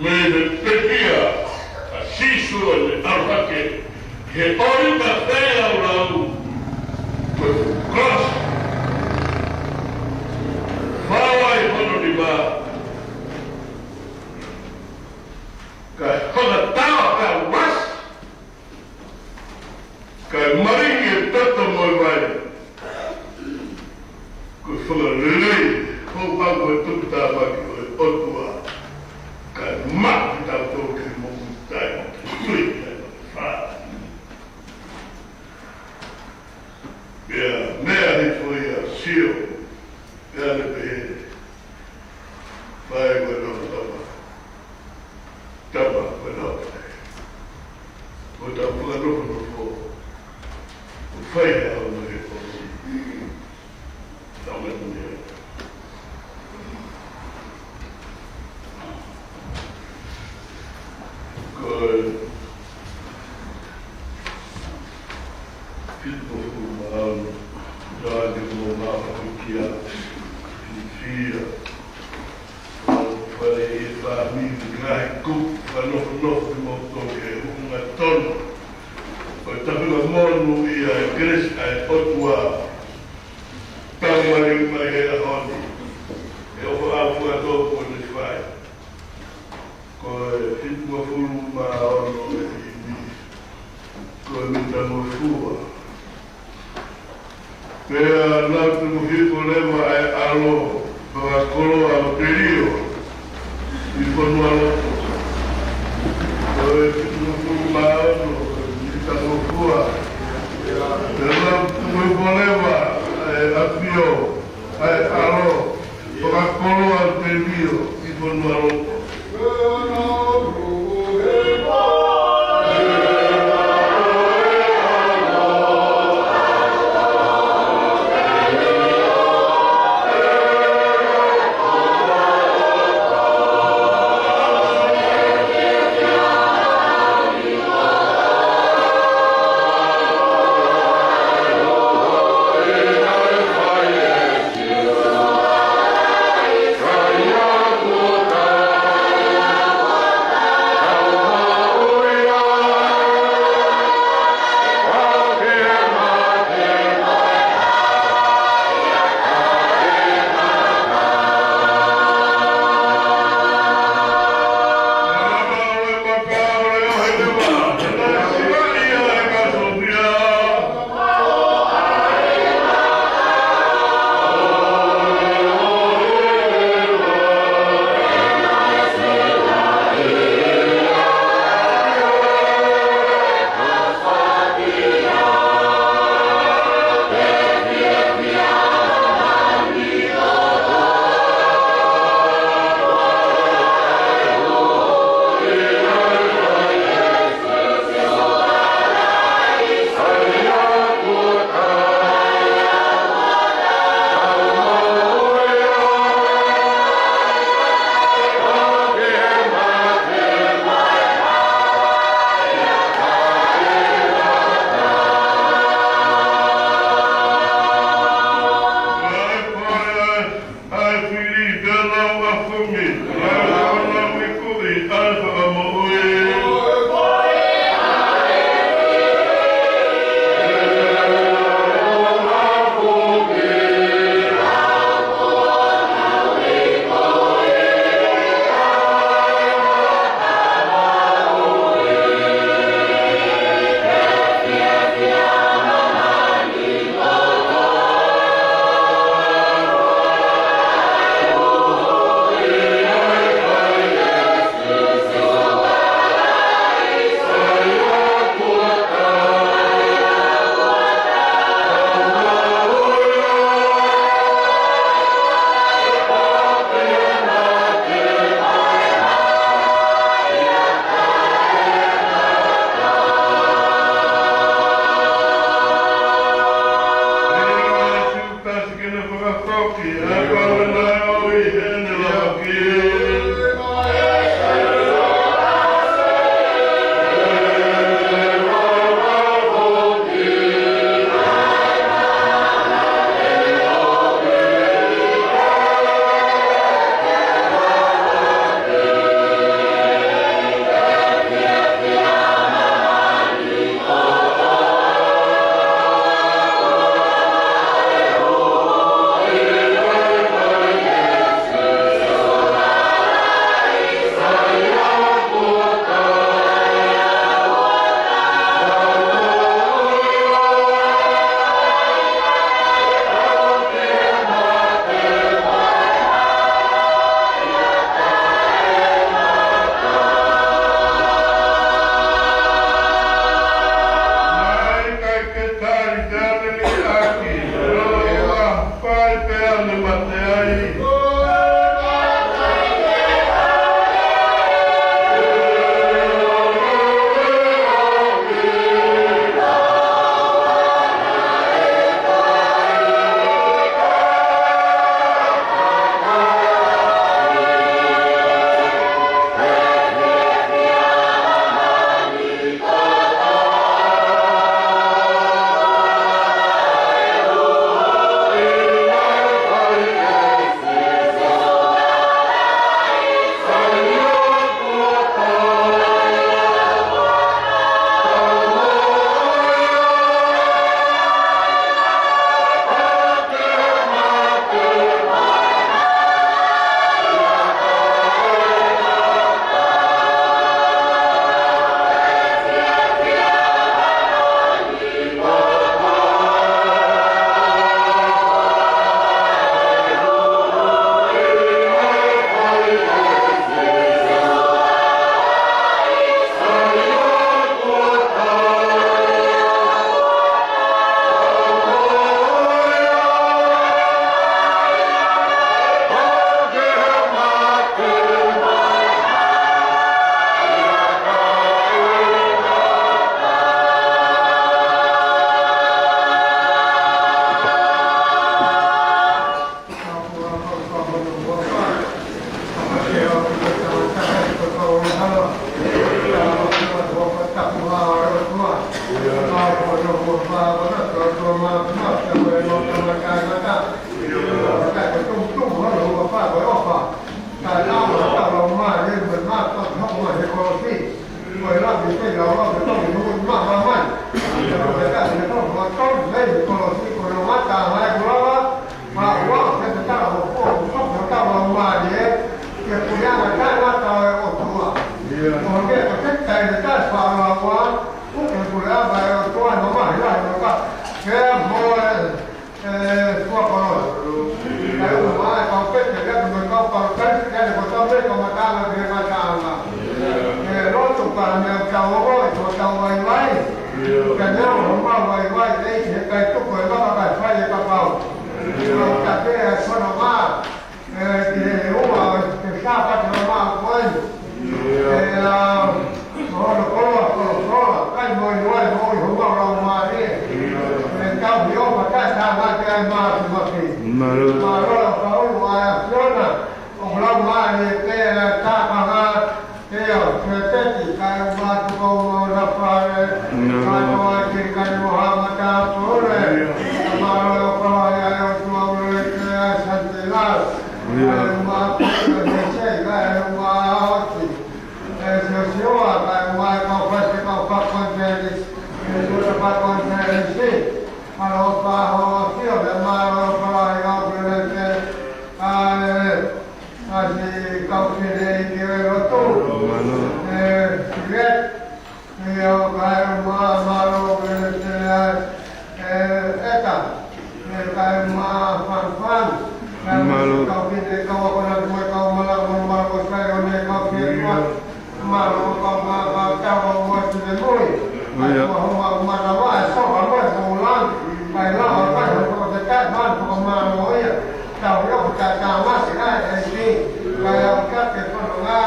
mei he pekia ʻa Sīsū ʻo ne ʻalu hake he ʻōlita feilaulau, ko e kolosi. Fāʻeleʻele hono nima. Kae hanga tau ka was. Kae malingi e toto mo e vai. Ko e fakalelei, houhau ko e tupu tāmaki ʻo e ʻOtua. Kae maʻu kitautolu ki he moʻui taʻengata. Tui ki he fā. Pea meʻa hifo ia ʻa Sio. Pea ne pehē. Fai ko e nau tama. Nofo, nofo. Fai ʻa e ʻaho ni he ʻaho ni. Tau me tau me. Ko e fitungofulu mā ono, taʻaki mo mafakikia, fiefia. Fale e fāmili, ngaahi kupu, fanofonofo kimoutolu ki he ʻuhinga tonu ʻo e tapumonū ʻa e kelesi ʻa e ʻOtua. Tau mali mai he ʻaho ni, he ʻofa ʻa e ʻOtua kuo ne fai. Ko e fitungofulu mā ono e himi, ko e Mitangofua. Pea nau tuku hifo leva ʻa e ʻAlo fakakoloa ʻo Telio ʻi Fonualoto. Ko e fitungofulu mā ono, Mitangofua. Pea nau tuku hifo leva ʻa e ʻAfio, ʻa e ʻAlo fakakoloa ʻo Telio ʻi Fonualoto. Pau kai ke ne ko tau me ko matanga ke matanga. Ke lotu ka ne tau o ko tau vaivai. Ke ne o ma vaivai e he kai tuku e maka kai fai e kapau. Ke o ka ke e sono ma. E ke ua ke Sāpate ma ma ko e. E a Mālō, koloa, koloa, koloa, kai mo i wai, mo i homau lau mālie. E tau hi o pa kai tā ngā te ai mā te maki. Mālō. Mālō, ka ulu ai a Fiona, o lau mālie, pē e tā ka ngā, e o, te teti, kai o mā tu kau mau na pare, mālō. Kai o ai ki kai mo ha mata pore. Mālō, o koloa, e o tua ule, te a santi lau. Mālō. Kai o mā, kai o mā, kai o mā, oti. E sio sio a kai mai kau fasi kau fakonferenisi. E sio ta fakonferenisi. Alo pa ho sio me ma lo pa i o ke le ke. A e. A si kau ke le ke le lo tu. Mālō. E si le. E o kai ma ma lo ke le ke ai. E eta. E kai ma fan fan. Mālō. Kau ki te kau ako na kue kau mala mo ma ko sai o ne kau ki e kua. Mālō, kau ngā kau tau o mua ki te mui. ʻIo. Kua homa umana wa e so ka mo e mo lang. Kai la o kai o ko te kai man ko mālō ia. Tau yo ko ta ta ma se ai e ki. Kai o ka te kono ngā.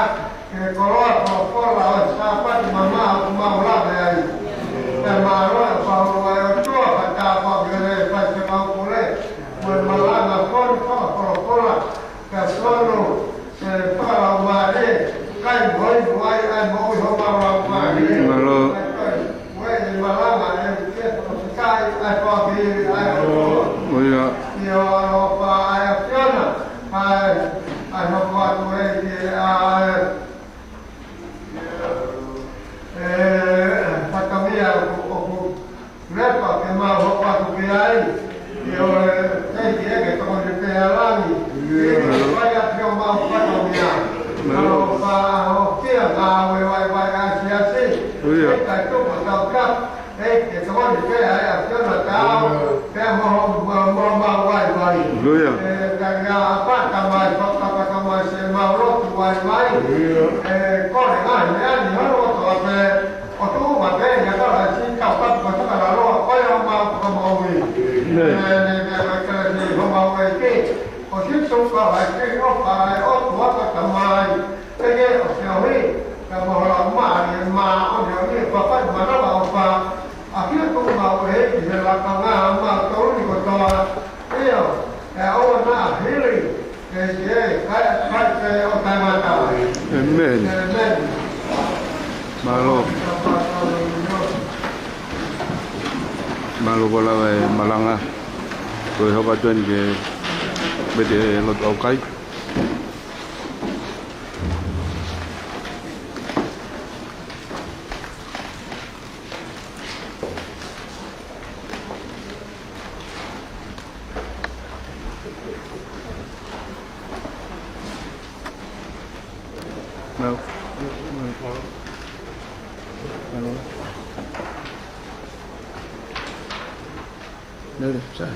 Ke koloa ko kola o Sāpate ma ma o ma o la me ai. E mālō e pau ai o tua ka ta pa ke le fai te mau kule. Mo e malanga koni pa kolokola. Ka solo, se fakalaumālie, kai moʻui, moʻui, ai moʻui homau laumālie. Mālō. Ai kai, moʻui e malanga, e ke, kai, ai pāpili, ai o. ʻIo. ʻIo, alofa, ai a Fiona, ai, ai hopo atu e ke, ai, e, fakamia, o, o, Lepa ke mau hopa atu ki ai. ʻIo e, thank you, e ke tokoni pē ʻa langi. ʻIo. ʻIo, vai atu ʻo mau fatongia. Mālō. Alofa, ʻo kia ngāue vaivai ʻasiʻasi. ʻIo. E kai tuku tau ka. E ke tokoni pē ʻa e ʻa Fiona tau. ʻIo. Pea mo, mo, mo, mau vaivai. ʻIo. E, ka ngā apata mai, fakapata mai se mau lotu vaivai. ʻIo. E, kole ngā, meʻa ni holo toa pē. ʻO tuʻu ma pē, ia ka la si kau kapu ko taka la loa, ko ia ma ko ma ui. Ne. Ne, ne, ne, ma ka ni ho ma ui ke. ʻO si so ka la ke, ʻo ka la, ʻo tua ka ka mai. Te ke, ʻo se ui, ka ma la ma, e ma, ʻo ne ui, pa pa, ma na ma, ʻo pa. ʻA kia ko ma ui, ki he la ka ngā, ma tau ni ko toa. ʻIo, e ʻoua naʻa hili, ke ke, kai, kai, ke o tai mata. ʻĒmeni. ʻĒmeni. Mālō. Mālō ko e lava e malanga. Ko e hopa tueni ke pete lotu ʻaukai. No. No. No, no, sorry.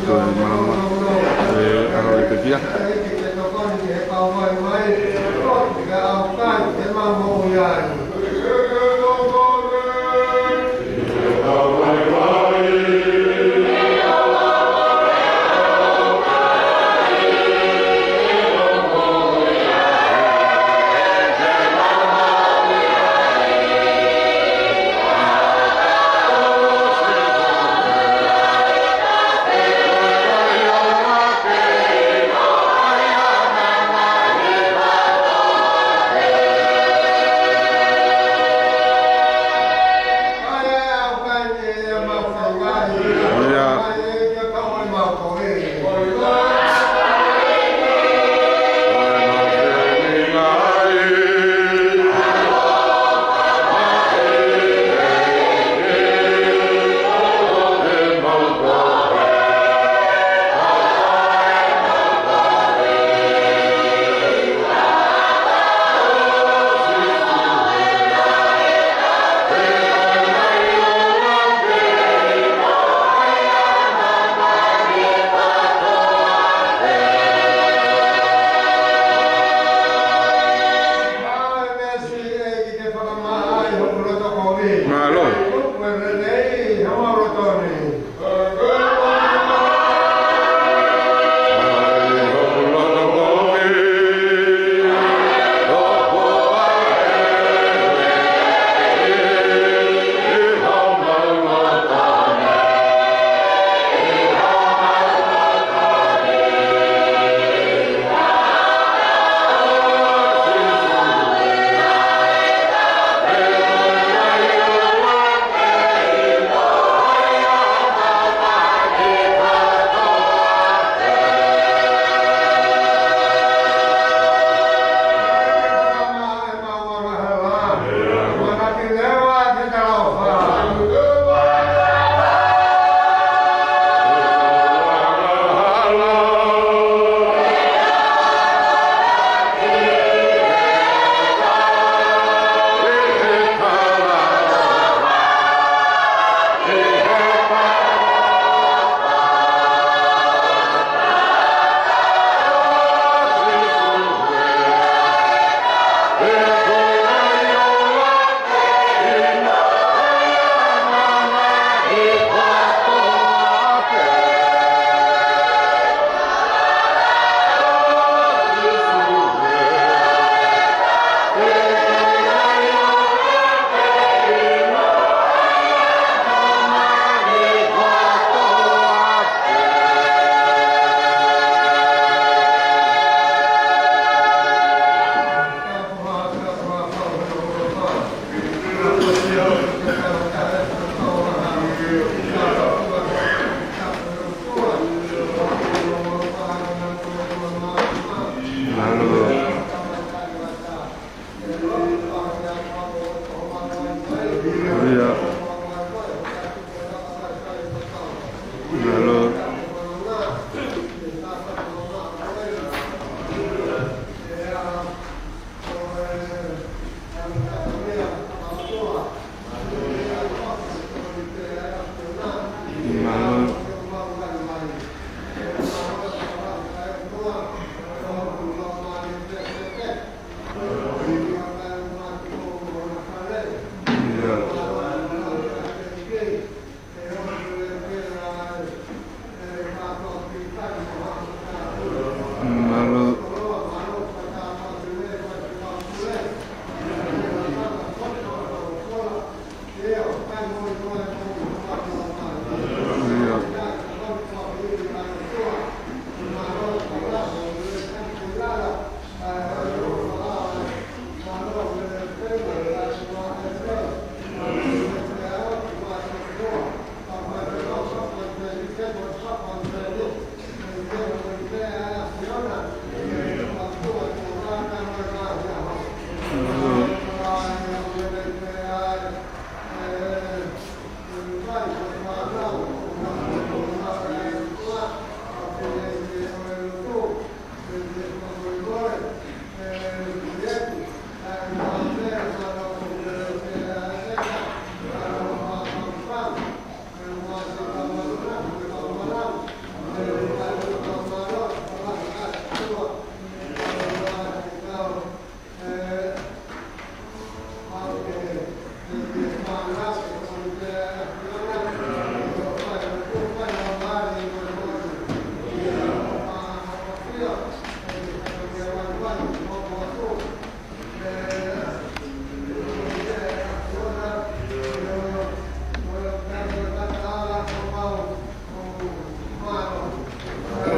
Ko e māmā, e, ʻaho e pekia.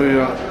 Ia.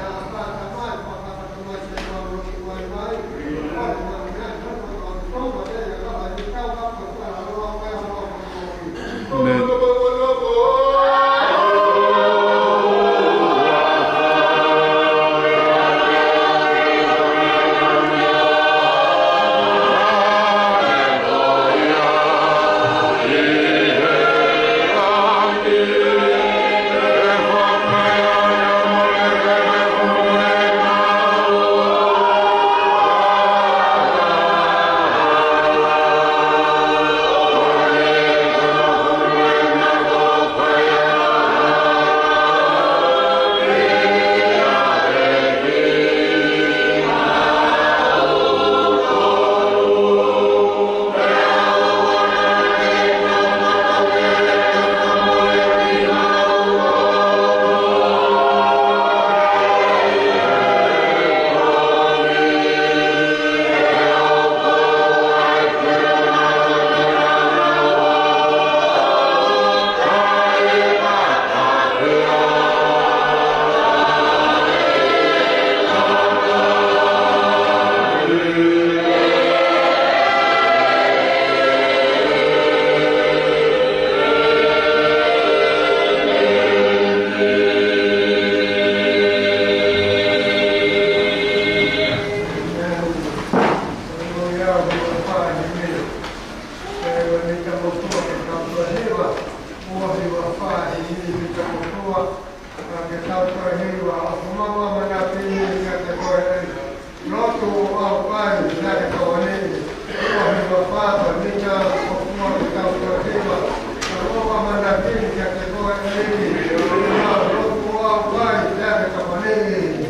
Lotu ʻo ʻaukai, naʻe tokoni. Ua hiva fā, Pāmita, ʻOtua ke tau toe hiva. Ka ʻoua manapini kiate koe ʻEiki. Lotu ʻo ʻaukai, naʻe tokoni.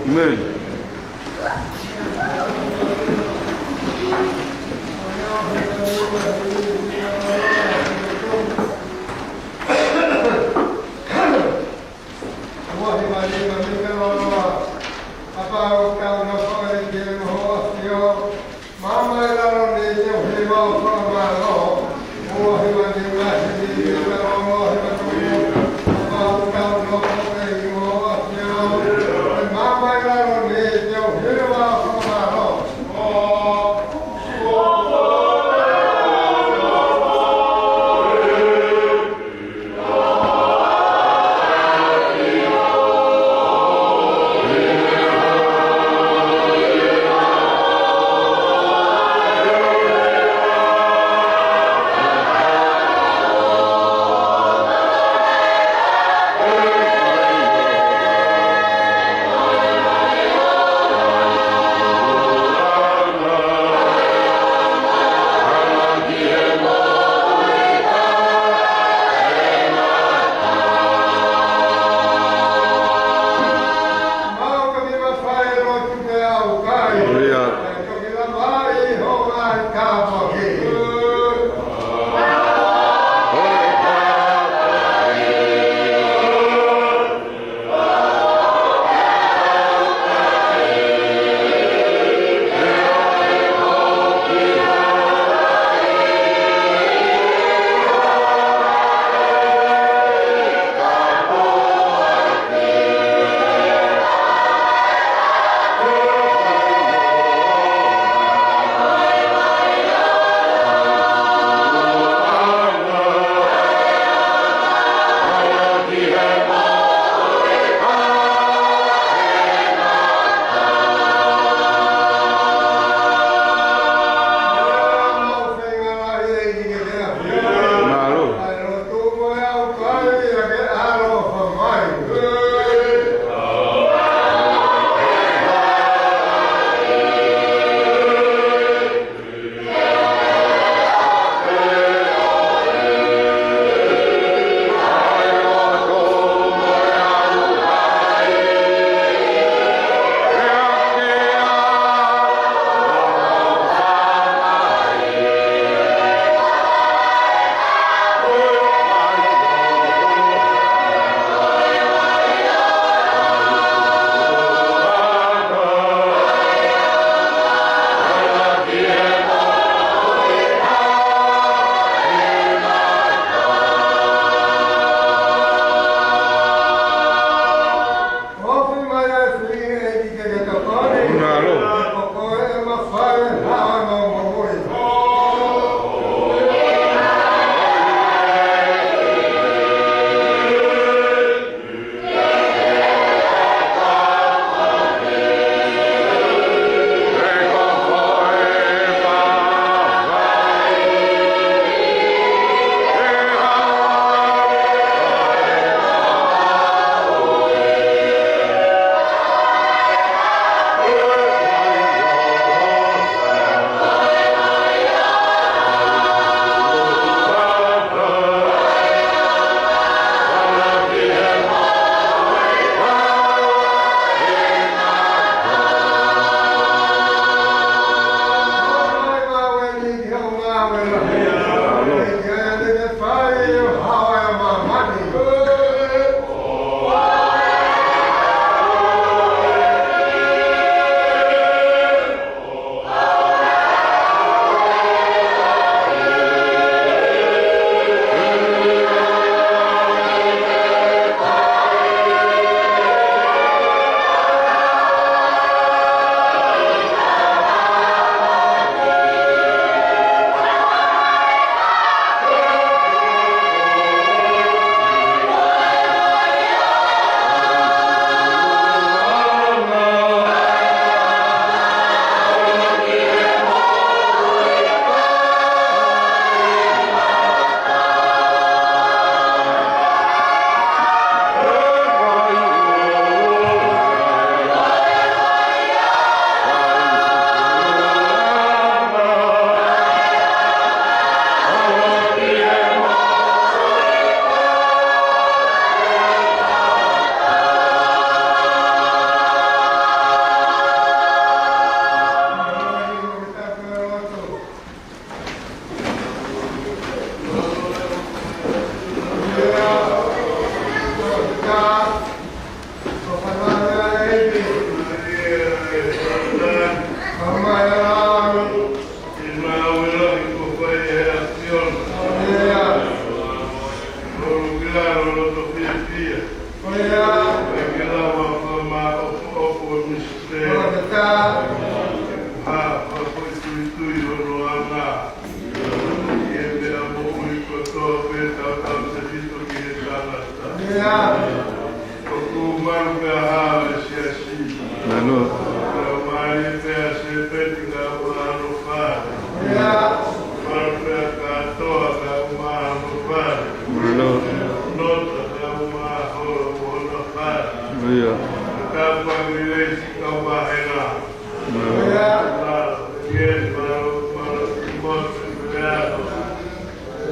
Amen. ʻIo. ʻEiki, lava ke maʻopoʻopo e misiteli. ʻIo. Ha, ha, ko e tuitui hono anga. ʻI he meʻa moʻui kotoa pē tautautefito ki he tangata. ʻIo. ʻOku malu pē ʻa e siasi. Mālō. Pea mālie pē ʻa Sepeti kae ʻumaʻā hono fale. ʻIo. Malu pē ʻa Katoa kae ʻumaʻā hono fale. Mālō. Nota kae ʻumaʻā hono, hono fale. ʻIo. Tāpuaki Leisi kau vāhenga. Mālō. Mālō, mālō, mālō, Timoti, Leato.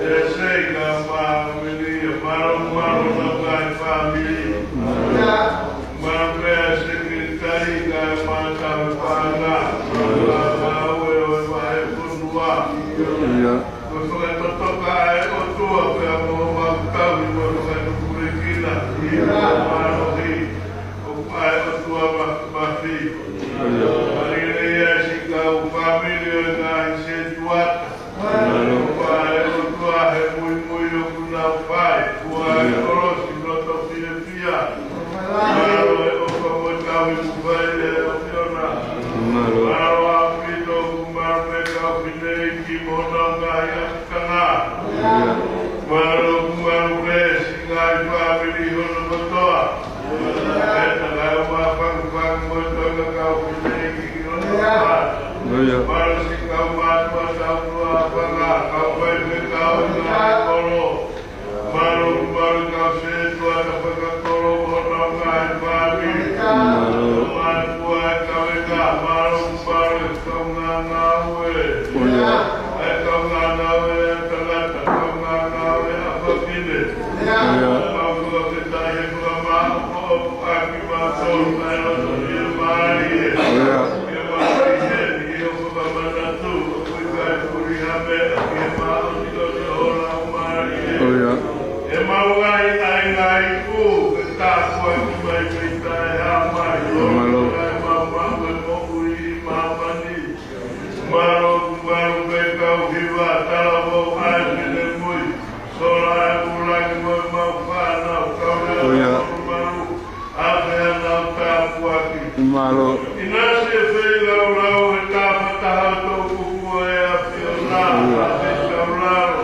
ʻE Sei kae ʻumaʻā Melia, mālō, mālō, lau ngaahi fāmili. Mālō pē ʻa e sekelitali kae ʻumaʻā e fānau. Mālō, mālō, ʻo e vahefonua. ʻIo. Ko e fakatotoka ʻa e ʻOtua pea mo homau tauhi mo e fakatupulekina. ʻIo, mālohi. ʻOku ʻa e ʻOtua ma-, mafi. ʻIo. Mālō e siʻi kau fāmili ʻo e ngaahi sētuata. Mālō. Kuo ʻa e ʻOtua he muimui ʻoku nau fai. Kuo ʻa e kolosi loto fiefia. Mālō e ʻofa mo e tauhi kuo fai ʻe he ʻAfiona. Mālō. Mālō ʻaupito, ʻoku malu pē kau fineʻeiki mo honau ngaahi ʻapitanga. Mālō, ʻoku malu pē siʻi ngaahi fāmili hono kotoa. ʻEta kae ʻumaʻā Fangufangu mo e toenga kau fineʻeiki ki hono kotoa. Mālō siʻi kau mātuʻa tautua ʻa Fanga, kau faifekau ʻi he ngaahi kolo. Mālō, mālō kau sētuata fakakolo mo honau ngaahi fāmili. Mālō. Mātuʻa ʻa e kavenga, mālō, mālō e kaungāngāue. ʻIo. ʻA e kaungāngāue ʻa e tangata, kaungāngāue ʻa fafine. ʻIo. Mau fakafetaʻi he fakamāʻopoʻopo ʻaki kimautolu ʻa e loto fiemālie. ʻIo. Ke mau ʻi heni ʻi hoʻo fakamanatu, ʻoku ʻikai puli ha meʻa ki he māʻoniʻoni ʻo ho Laumālie. ʻIo. ʻEmau ngaahi ʻai ngaahi kū, ke tāpuaki mai pē ʻi taʻehāmai. Mālō. Ke maʻu e moʻui ʻi māmani. Mālō, mālō pē kau hiva, talavou ʻa e finemui. Sola ʻa e ʻuluaki mo ʻemau fānau, kau lea ʻo mālō. ʻAfeha nau tāpuaki. Mālō. ʻInasi e feilaulau he tafataha ʻo e toʻukupu ʻo e ʻAfiona, ʻa e feilaulau.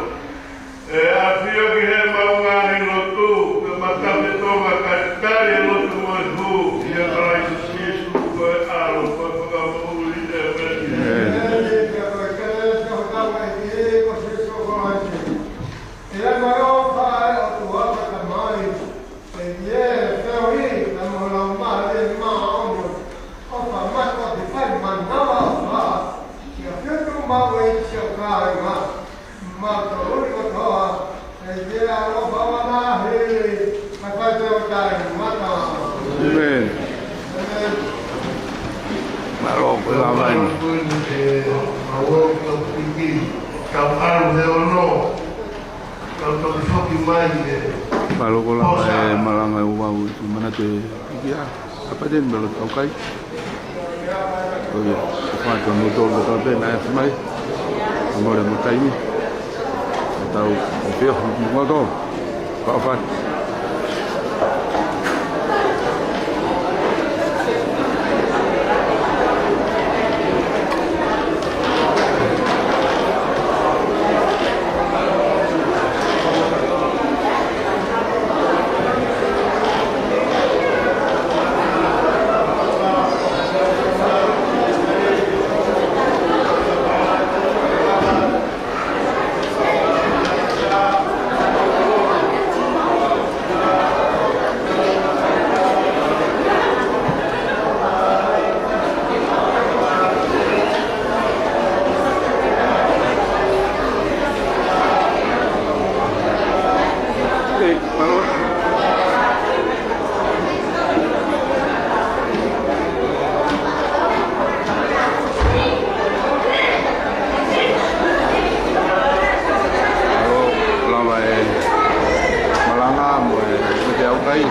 ʻE ʻafio ki heʻemau ngaahi lotu, ke matape tonga kae tali e lotu mo e hū, ʻia Kalaisi Sīsū ko e ʻAlo, ko e Fakamoʻui, ʻēmeni. ʻĒmeni. ʻIo, ko e kelesi ʻa hotau ʻEiki ko Sīsū Kalaisi, ʻa e ʻaloʻofa ʻa e ʻOtua ko e Tamai, ʻa e ʻEiki, feohi pea mo e Laumālie Māʻoniʻoni, ʻofa mātuʻaki fai manavaʻofa, ʻi he feituʻu maʻu ʻe he siʻi kāinga, mautolu kotoa, ʻa e ʻaloʻofa ʻo e ʻaho ni, kae fai pē ʻo taʻengata. ʻĒmeni. ʻĒmeni. Mālō, ko e lava eni. Mālō, ko e lava e malanga ʻo e ʻaho ni, manatu e kia. Kapau te ne melo tau kai. ʻOku ʻi ai e fānau mo tolu ka pē naʻe ʻasi mai. Mole mo taimi. Tau ʻafio mo tō. Ka ʻofa. Lava e malanga mo e, mo e ʻaukai.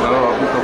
Mālō ʻaupito.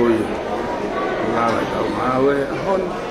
Ui, lava e tau ngāue ʻaho ni.